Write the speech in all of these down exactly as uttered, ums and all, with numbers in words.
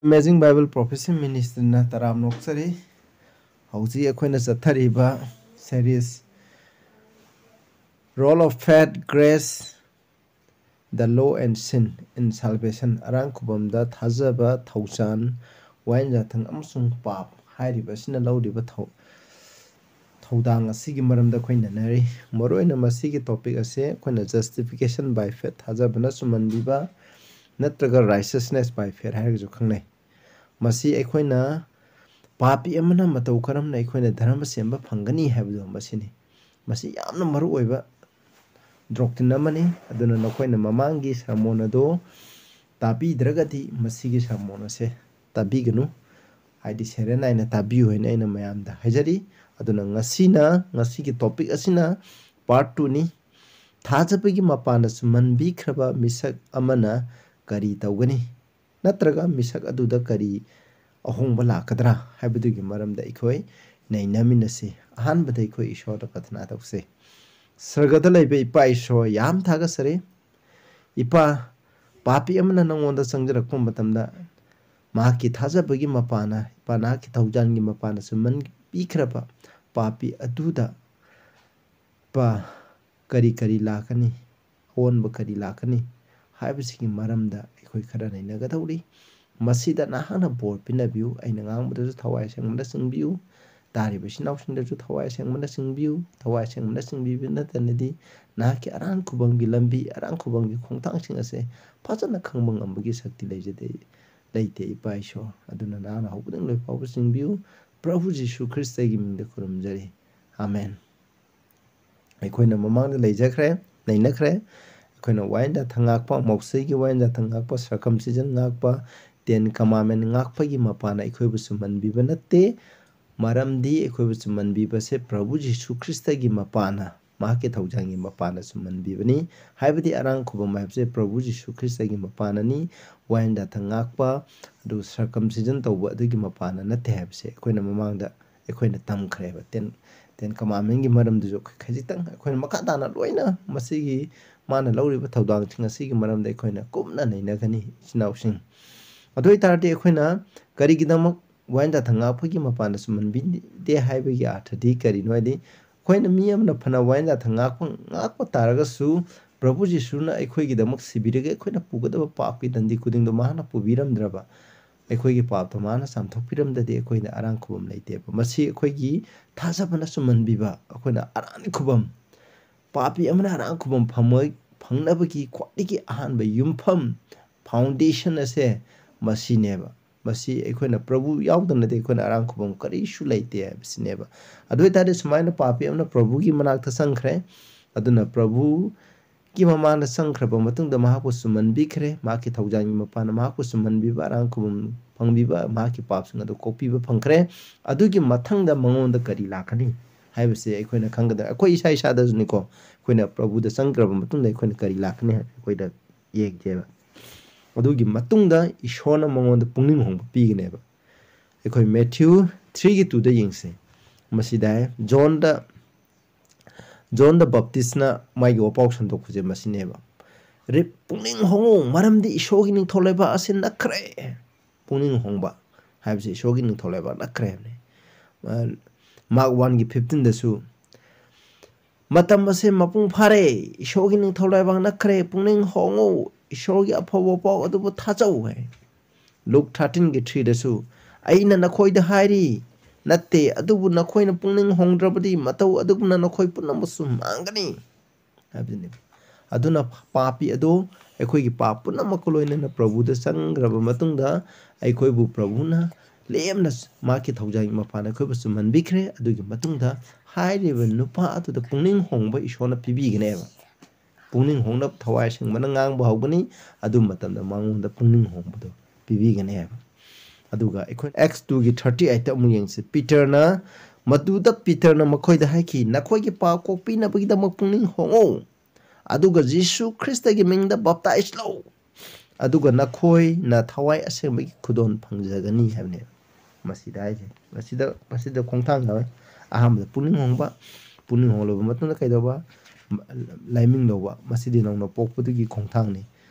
Amazing Bible Prophecy Ministryꯅ ꯇꯔꯥꯝꯅ ꯑꯣꯛꯆꯔꯤ꯫ ꯍꯧꯖꯤꯛ ꯑꯩꯈꯣꯏꯅ ꯆꯠꯊꯔꯤꯕ series Role of Faith, Grace, the Law and Sin in Salvation, ꯑꯔꯥꯡ ꯈꯨꯕꯝꯗ ꯊꯥꯖꯕ, ꯊꯧꯖꯥꯜ, ꯋꯥꯌꯦꯜ ꯌꯥꯊꯪ ꯑꯃꯁꯨꯡ ꯄꯥꯞ ꯍꯥꯏꯔꯤꯕ ꯑꯁꯤꯅ ꯂꯧꯔꯤꯕ ꯊꯧ-, ꯊꯧꯗꯥꯡ ꯑꯁꯤꯒꯤ ꯃꯔꯝꯗ ꯑꯩꯈꯣꯏ ꯅꯩꯅꯔꯤ꯫ ꯃꯔꯨꯑꯣꯏꯅ ꯃꯁꯤꯒꯤ topic ꯑꯁꯦ ꯑꯩꯈꯣꯏꯅ Justification by Faith, ꯊꯥꯖꯕꯅ ꯆꯨꯝꯍꯟꯕꯤꯕ, ꯅꯠꯇ꯭ꯔꯒ Righteousness by Faith ꯍꯥꯏꯔꯒꯁꯨ ꯈꯪꯅꯩ꯫ ꯃꯁꯤ ꯑꯩꯈꯣꯏꯅ ꯄꯥꯄꯤ ꯑꯃꯅ ꯃꯇꯧ ꯀꯔꯝꯅ ꯑꯩꯈꯣꯏꯅ ꯙꯔꯃ ꯁꯦꯝꯕ ꯐꯪꯒꯅꯤ ꯍꯥꯏꯕꯗꯣ ꯃꯁꯤꯅꯤ꯫ ꯃꯁꯤ ꯌꯥꯝꯅ ꯃꯔꯨꯑꯣꯏꯕ doctrine ꯑꯃꯅꯤ꯫ ꯑꯗꯨꯅ ꯅꯈꯣꯏꯅ ꯃꯃꯥꯡꯒꯤ sermon ꯑꯗꯨ ꯇꯥꯕꯤꯗ꯭ꯔꯒꯗꯤ ꯃꯁꯤꯒꯤ sermon ꯑꯁꯦ ꯇꯥꯕꯤꯒꯅꯨ, ꯍꯥꯏꯗꯤ serial ꯅꯥꯏꯅ ꯇꯥꯕꯤꯌꯨ ꯍꯥꯏꯅ ꯑꯩꯅ ꯃꯌꯥꯝꯗ ꯍꯥꯏꯖꯔꯤ꯫ ꯑꯗꯨꯅ ꯉꯁꯤꯅ, ꯉꯁꯤꯒꯤ topic ꯑꯁꯤꯅ part twoꯅꯤ꯫ ꯊꯥꯖꯕꯒꯤ ꯃꯄꯥꯟꯅ ꯆꯨꯝꯍꯟꯕꯤꯈ꯭ꯔꯕ ꯃꯤꯁꯛ ꯑꯃꯅ ꯀꯔꯤ ꯇꯧꯒꯅꯤ? ꯅꯠꯇ꯭ꯔꯒ ꯃꯤꯁꯛ ꯑꯗꯨꯗ ꯀꯔꯤ ꯑꯍꯣꯡꯕ ꯂꯥꯛꯀꯗ꯭ꯔꯥ ꯍꯥꯏꯕꯗꯨꯒꯤ ꯃꯔꯝꯗ ꯑꯩꯈꯣꯏ ꯅꯩꯅꯃꯤꯟꯅꯁꯤ꯫ ꯑꯍꯥꯟꯕꯗ ꯑꯩꯈꯣꯏ ꯏꯁꯣꯔꯗ ꯄ꯭ꯔꯊꯅꯥ ꯇꯧꯁꯤ꯫ ꯁꯔꯒꯗ ꯂꯩꯕ ꯏꯄꯥ ꯏꯁꯣꯔ, ꯌꯥꯝ ꯊꯥꯒꯠꯆꯔꯤ꯫ ꯏꯄꯥ, ꯄꯥꯄꯤ ꯑꯃꯅ ꯅꯉꯣꯟꯗ ꯆꯪꯖꯔꯛꯄ ꯃꯇꯝꯗ ꯃꯍꯥꯛꯀꯤ ꯊꯥꯖꯕꯒꯤ ꯃꯄꯥꯅ, ꯏꯄꯥ, ꯅꯍꯥꯛꯀꯤ ꯊꯧꯖꯥꯜꯒꯤ ꯃꯄꯥꯅ ꯆꯨꯝꯍꯟꯕꯤꯈ꯭ꯔꯕ ꯄꯥꯄꯤ ꯑꯗꯨꯗ, ꯏꯄꯥ, ꯀꯔꯤ ꯀꯔꯤ ꯂꯥꯛꯀꯅꯤ, ꯑꯑꯣꯟꯕ ꯀꯔꯤ ꯂꯥꯛꯀꯅꯤ ꯍꯥꯏꯕꯁꯤꯒꯤ ꯃꯔꯝꯗ ꯑꯩꯈꯣꯏ ꯈꯔ ꯅꯩꯅꯒꯗꯧꯔꯤ꯫ ꯃꯁꯤꯗ ꯅꯍꯥꯛꯅ ꯕꯣꯔ ꯄꯤꯅꯕꯤꯌꯨ꯫ ꯑꯩꯅ ꯉꯥꯡꯕꯗꯁꯨ ꯊꯋꯥꯏ ꯑꯁꯦꯡꯕꯅ ꯆꯤꯡꯕꯤꯌꯨ꯫ ꯇꯥꯔꯤꯕ ꯏꯆꯤꯟ ꯏꯅꯥꯎꯁꯤꯡꯗꯁꯨ ꯊꯋꯥꯏ ꯑꯁꯦꯡꯕꯅ ꯆꯤꯡꯕꯤꯌꯨ꯫ ꯊꯋꯥꯏ ꯑꯁꯦꯡꯕꯅ ꯆꯤꯡꯕꯤꯕ ꯅꯠꯇꯅꯗꯤ ꯅꯍꯥꯛꯀꯤ ꯑꯔꯥꯟ ꯈꯨꯕꯝꯒꯤ ꯂꯝꯕꯤ, ꯑꯔꯥꯟ ꯈꯨꯕꯝꯒꯤ ꯈꯣꯡꯊꯥꯡꯁꯤꯡ ꯑꯁꯦ ꯐꯖꯅ ꯈꯪꯕ ꯉꯝꯕꯒꯤ ꯁꯛꯇꯤ ꯂꯩꯖꯗꯦ, ꯂꯩꯇꯦ, ꯏꯄꯥ ꯏꯁꯣꯔ꯫ ꯑꯗꯨꯅ ꯅꯍꯥꯛꯅ ꯍꯧꯕꯗꯒꯤ ꯂꯣꯏ ꯐꯥꯎꯕ ꯆꯤꯡꯕꯤꯌꯨ꯫ ꯄ꯭ꯔꯚꯨ ꯖꯤꯁꯨ ꯈ꯭ꯔꯤꯁꯇꯒꯤ ꯃꯤꯡꯗ ꯈꯨꯔꯨꯝꯖꯔꯤ꯫ ꯑꯥꯃꯦꯟ꯫ ꯑꯩꯈꯣꯏꯅ ꯃꯃꯥꯡꯗ ꯂꯩꯖꯈ꯭ꯔꯦ, ꯅꯩꯅꯈ꯭ꯔꯦ꯫ ꯑꯩꯈꯣꯏꯅ ꯋꯥꯌꯦꯜ ꯌꯥꯊꯪ ꯉꯥꯛꯄ, ꯃꯣꯛꯁꯦꯒꯤ ꯋꯥꯌꯦꯜ ꯌꯥꯊꯪ ꯉꯥꯛꯄ, circumcision ꯉꯥꯛꯄ, Ten Commandment ꯉꯥꯛꯄꯒꯤ ꯃꯄꯥꯟꯅ ꯑꯩꯈꯣꯏꯕꯨ ꯆꯨꯝꯍꯟꯕꯤꯕ ꯅꯠꯇꯦ꯫ ꯃꯔꯝꯗꯤ ꯑꯩꯈꯣꯏꯕꯨ ꯆꯨꯝꯍꯟꯕꯤꯕꯁꯦ ꯄ꯭ꯔꯚꯨ ꯖꯤꯁꯨ ꯈ꯭ꯔꯤꯁꯇꯒꯤ ꯃꯄꯥꯟꯅ, ꯃꯍꯥꯛꯀꯤ ꯊꯧꯖꯥꯜꯒꯤ ꯃꯄꯥꯟꯅ ꯆꯨꯝꯍꯟꯕꯤꯕꯅꯤ꯫ ꯍꯥꯏꯕꯗꯤ ꯑꯔꯥꯡ ꯈꯨꯕꯝ ꯍꯥꯏꯕꯁꯦ ꯄ꯭ꯔꯚꯨ ꯖꯤꯁꯨ ꯈ꯭ꯔꯤꯁꯇꯒꯤ ꯃꯄꯥꯟꯅꯅꯤ꯫ ꯋꯥꯌꯦꯜ ꯌꯥꯊꯪ ꯉꯥꯛꯄ, ꯑꯗꯨ circumcision ꯇꯧꯕ ꯑꯗꯨꯒꯤ ꯃꯄꯥꯟꯅ ꯅꯠꯇꯦ ꯍꯥꯏꯕꯁꯦ ꯑꯩꯈꯣꯏꯅ ꯃꯃꯥꯡꯗ ꯑꯩꯈꯣꯏꯅ ꯇꯝꯈ꯭ꯔꯦꯕ꯫ Ten, Ten Commandmentꯀꯤ ꯃꯔꯝꯗꯨꯁꯨ ꯑꯩꯈꯣꯏ ꯈꯖꯤꯛꯇꯪ ꯑꯩꯈꯣꯏꯅ ꯃꯈꯥ ꯇꯥꯅ ꯂꯣꯏꯅ ꯃꯁꯤꯒꯤ ꯃꯥꯅ ꯂꯧꯔꯤꯕ ꯊꯧꯗꯥꯡꯁꯤꯡ ꯑꯁꯤꯒꯤ ꯃꯔꯝꯗ ꯑꯩꯈꯣꯏꯅ ꯀꯨꯞꯅ ꯅꯩꯅꯒꯅꯤ, ꯏꯆꯤꯟ ꯏꯅꯥꯎꯁꯤꯡ꯫ ꯑꯗꯨ ꯑꯣꯏ ꯇꯥꯔꯗꯤ ꯑꯩꯈꯣꯏꯅ ꯀꯔꯤꯒꯤꯗꯃꯛ ꯋꯥꯌꯦꯟ ꯇꯥꯊ ꯉꯥꯛꯄꯒꯤ ꯃꯄꯥꯟꯗ ꯆꯨꯝꯍꯟꯕꯤꯗꯦ ꯍꯥꯏꯕꯒꯤ ꯑꯥꯔꯊꯗꯤ ꯀꯔꯤꯅꯣ ꯍꯥꯏꯗꯤ, ꯑꯩꯈꯣꯏꯅ ꯃꯤ ꯑꯃꯅ ꯐꯅ ꯋꯥꯌꯦꯟ ꯇꯥꯊ ꯉꯥꯛꯄ, ꯉꯥꯛꯄ ꯇꯥꯔꯒꯁꯨ, ꯄ꯭ꯔꯚꯨ ꯖꯤꯁꯨꯅ ꯑꯩꯈꯣꯏꯒꯤꯗꯃꯛ ꯁꯤꯕꯤꯔꯒ ꯑꯩꯈꯣꯏꯅ ꯄꯨꯒꯗꯕ ꯄꯥꯞꯀꯤ ꯗꯟꯗꯤ ꯈꯨꯗꯤꯡꯗꯣ ꯃꯍꯥꯛꯅ ꯄꯨꯕꯤꯔꯝꯗ꯭ꯔꯕ, ꯑꯩꯈꯣꯏꯒꯤ ꯄꯥꯞꯇꯣ ꯃꯍꯥꯛꯅ ꯆꯥꯝꯊꯣꯛꯄꯤꯔꯝꯗꯗꯤ ꯑꯩꯈꯣꯏꯅ ꯑꯔꯥꯡ ꯈꯨꯕꯝ ꯂꯩꯇꯦꯕ꯫ ꯃꯁꯤ ꯑꯩꯈꯣꯏꯒꯤ ꯊꯥꯖꯕꯅ ꯆꯨꯝꯍꯟꯕꯤꯕ, ꯑꯩꯈꯣꯏꯅ ꯑꯔꯥꯡ ꯈꯨꯕꯝ, ꯄꯥꯄꯤ ꯑꯃꯅ ꯑꯔꯥꯡ ꯈꯨꯕꯝ ꯐꯪꯉꯣꯏ-, ꯐꯪꯅꯕꯒꯤ ꯈ꯭ꯋꯥꯏꯗꯒꯤ ꯑꯍꯥꯟꯕ ꯌꯨꯝꯐꯝ, foundation ꯑꯁꯦ ꯃꯁꯤꯅꯦꯕ꯫ ꯃꯁꯤ ꯑꯩꯈꯣꯏꯅ ꯄ꯭ꯔꯚꯨ ꯌꯥꯎꯗꯅꯗꯤ ꯑꯩꯈꯣꯏꯅ ꯑꯔꯥꯡ ꯈꯨꯕꯝ ꯀꯔꯤꯁꯨ ꯂꯩꯇꯦ ꯍꯥꯏꯕꯁꯤꯅꯦꯕ꯫ ꯑꯗꯨ ꯑꯣꯏ ꯇꯥꯔꯗꯤ ꯁꯨꯃꯥꯏꯅ ꯄꯥꯄꯤ ꯑꯃꯅ ꯄ꯭ꯔꯚꯨꯒꯤ ꯃꯅꯥꯛꯇ ꯆꯪꯈ꯭ꯔꯦ꯫ ꯑꯗꯨꯅ ꯄ꯭ꯔꯚꯨꯒꯤ ꯃꯃꯥꯡꯗ ꯆꯪꯈ꯭ꯔꯕ ꯃꯇꯨꯡꯗ ꯃꯍꯥꯛꯄꯨ ꯆꯨꯝꯍꯟꯕꯤꯈ꯭ꯔꯦ꯫ ꯃꯍꯥꯛꯀꯤ ꯊꯧꯖꯥꯜꯒꯤ ꯃꯄꯥꯟꯅ ꯃꯍꯥꯛꯄꯨ ꯆꯨꯝꯍꯟꯕꯤꯕ, ꯑꯔꯥꯡ ꯈꯨꯕꯝ ꯐꯪꯕꯤꯕ, ꯃꯍꯥꯛꯀꯤ ꯄꯥꯞꯁꯤꯡ ꯑꯗꯨ ꯀꯣꯛꯄꯤꯕ ꯐꯪꯈ꯭ꯔꯦ꯫ ꯑꯗꯨꯒꯤ ꯃꯊꯪꯗ ꯃꯉꯣꯟꯗ ꯀꯔꯤ ꯂꯥꯛꯀꯅꯤ ꯍꯥꯏꯕꯁꯦ ꯑꯩꯈꯣꯏꯅ ꯈꯪꯒꯗꯕ꯫ ꯑꯩꯈꯣꯏ ꯏꯁꯥ ꯏꯁꯥꯗꯁꯨꯅꯤꯀꯣ, ꯑꯩꯈꯣꯏꯅ ꯄ꯭ꯔꯚꯨꯗ ꯆꯪꯈ꯭ꯔꯕ ꯃꯇꯨꯡꯗ ꯑꯩꯈꯣꯏꯅ ꯀꯔꯤ ꯂꯥꯛꯀꯅꯤ ꯍꯥꯏꯕ ꯑꯩꯈꯣꯏꯗ ꯌꯦꯡꯁꯦꯕ꯫ ꯑꯗꯨꯒꯤ ꯃꯇꯨꯡꯗ ꯏꯁꯣꯔꯅ ꯃꯉꯣꯟꯗ ꯄꯨꯛꯅꯤꯡ ꯍꯣꯡꯕ ꯄꯤꯒꯅꯦꯕ꯫ ꯑꯩꯈꯣꯏ ꯃꯦꯊ꯭ꯌꯨ ꯊ꯭ꯔꯤꯒꯤ ꯇꯨꯗ ꯌꯦꯡꯁꯦ꯫ ꯃꯁꯤꯗ ꯍꯥꯏ, ꯖꯣꯟꯗ, ꯖꯣꯟꯗ ꯕꯞꯇꯤꯁꯅ ꯃꯥꯒꯤ ꯋꯥꯄꯥꯎ ꯁꯟꯗꯣꯛꯄꯁꯦ ꯃꯁꯤꯅꯦꯕ꯫ ꯔꯤꯞ-, "ꯄꯨꯛꯅꯤꯡ ꯍꯣꯡꯉꯨ, ꯃꯔꯝꯗꯤ ꯏꯁꯣꯔꯒꯤ ꯅꯤꯡꯊꯧ ꯂꯩꯕꯥꯛ ꯑꯁꯤ ꯅꯛꯈ꯭ꯔꯦ"꯫ ꯄꯨꯛꯅꯤꯡ ꯍꯣꯡꯕ ꯍꯥꯏꯕꯁꯤ ꯏꯁꯣꯔꯒꯤ ꯅꯤꯡꯊꯧ ꯂꯩꯕꯥꯛ ꯅꯛꯈ꯭ꯔꯦ ꯍꯥꯏꯕꯅꯤ꯫ ꯑ, ꯃꯥꯔꯛ ꯋꯥꯟꯒꯤ ꯐꯤꯐꯇꯤꯟꯗꯁꯨ, "ꯃꯇꯝ ꯑꯁꯦ ꯃꯄꯨꯡ ꯐꯥꯔꯦ, ꯏꯁꯣꯔꯒꯤ ꯅꯤꯡꯊꯧ ꯂꯩꯕꯥꯛ ꯅꯛꯈ꯭ꯔꯦ, ꯄꯨꯛꯅꯤꯡ ꯍꯣꯡꯉꯨ, ꯏꯁꯣꯔꯒꯤ ꯑꯐꯕ ꯄꯥꯎ ꯑꯗꯨꯕꯨ ꯊꯥꯖꯧ" ꯍꯥꯏ꯫ ꯂꯨꯛ ꯊꯥꯔꯇꯤꯟꯒꯤ ꯊ꯭ꯔꯤꯗꯁꯨ, "ꯑꯩꯅ ꯅꯈꯣꯏꯗ ꯍꯥꯏꯔꯤ, ꯅꯠꯇꯦ, ꯑꯗꯨꯕꯨ ꯅꯈꯣꯏꯅ ꯄꯨꯛꯅꯤꯡ ꯍꯣꯡꯗ꯭ꯔꯕꯗꯤ ꯃꯇꯧ ꯑꯗꯨꯒꯨꯝꯅ ꯅꯈꯣꯏ ꯄꯨꯝꯅꯃꯛꯁꯨ ꯃꯥꯡꯒꯅꯤ" ꯍꯥꯏꯕꯗꯨꯅꯤ꯫ ꯑꯗꯨꯅ ꯄꯥꯄꯤ ꯑꯗꯣ ꯑꯩꯈꯣꯏꯒꯤ ꯄꯥꯞ ꯄꯨꯝꯅꯃꯛꯀ ꯂꯣꯏꯅꯅ ꯄ꯭ꯔꯚꯨꯗ ꯆꯪꯈ꯭ꯔꯕ ꯃꯇꯨꯡꯗ ꯑꯩꯈꯣꯏꯕꯨ ꯄ꯭ꯔꯚꯨꯅ ꯂꯦꯝꯅ ꯃꯍꯥꯛꯀꯤ ꯊꯧꯖꯥꯜꯒꯤ ꯃꯄꯥꯟ ꯑꯩꯈꯣꯏꯕꯨ ꯆꯨꯝꯍꯟꯕꯤꯈ꯭ꯔꯦ꯫ ꯑꯗꯨꯒꯤ ꯃꯇꯨꯡꯗ ꯍꯥꯏꯔꯤꯕ ꯅꯨꯄꯥ ꯑꯗꯨꯗ ꯄꯨꯛꯅꯤꯡ ꯍꯣꯡꯕ ꯏꯁꯣꯔꯅ ꯄꯤꯕꯤꯒꯅꯦꯕ꯫ ꯄꯨꯛꯅꯤꯡ ꯍꯣꯡꯅ ꯊꯋꯥꯏ ꯑꯁꯦꯡꯕꯅ ꯉꯥꯡꯕ ꯍꯧꯒꯅꯤ꯫ ꯑꯗꯨ ꯃꯇꯝꯗ ꯃꯉꯣꯟꯗ ꯄꯨꯛꯅꯤꯡ ꯍꯣꯡꯕꯗꯨ ꯄꯤꯕꯤꯒꯅꯤ ꯍꯥꯏꯕ꯫ ꯑꯗꯨꯒ ꯑꯩꯈꯣꯏ ꯑꯦꯛꯁ ꯇꯨꯒꯤ ꯊꯥꯔꯇꯤ ꯑꯩꯠꯇ ꯑꯃꯨꯛ ꯌꯦꯡꯁꯤ꯫ ꯄꯤꯇꯔꯅ, ꯃꯗꯨꯗ ꯄꯤꯇꯔꯅ ꯃꯈꯣꯏꯗ ꯍꯥꯏꯈꯤ, "ꯅꯈꯣꯏꯒꯤ ꯄꯥꯞ ꯀꯣꯛꯄꯤꯅꯕꯒꯤꯗꯃꯛ ꯄꯨꯛꯅꯤꯡ ꯍꯣꯡꯉꯨ, ꯑꯗꯨꯒ ꯖꯤꯁꯨ ꯈ꯭ꯔꯤꯁꯇꯒꯤ ꯃꯤꯡꯗ ꯕꯞꯇꯥꯏꯖ ꯂꯧ, ꯑꯗꯨꯒ ꯅꯈꯣꯏꯅ ꯊꯋꯥꯏ ꯑꯁꯦꯡꯕꯒꯤ ꯈꯨꯗꯣꯜ ꯐꯪꯖꯒꯅꯤ" ꯍꯥꯏꯕꯅꯦꯕ꯫ ꯃꯁꯤꯗ ꯍꯥꯏꯁꯦ, ꯃꯁꯤꯗ, ꯃꯁꯤꯗ ꯈꯣꯡꯊꯥꯡ ꯌꯥꯎꯋꯦ꯫ ꯑꯍꯥꯟꯕꯗ ꯄꯨꯛꯅꯤꯡ ꯍꯣꯡꯕ, ꯄꯨꯛꯅꯤꯡ ꯍꯣꯡꯂꯕ ꯃꯇꯨꯡꯗ ꯀꯩꯗꯧꯕ? ꯂꯥꯏꯃꯤꯡ ꯂꯧꯕ꯫ ꯃꯁꯤꯗꯤ ꯅꯧꯅ ꯄꯣꯛꯄꯗꯨꯒꯤ ꯈꯣꯡꯊꯥꯡꯅꯤ꯫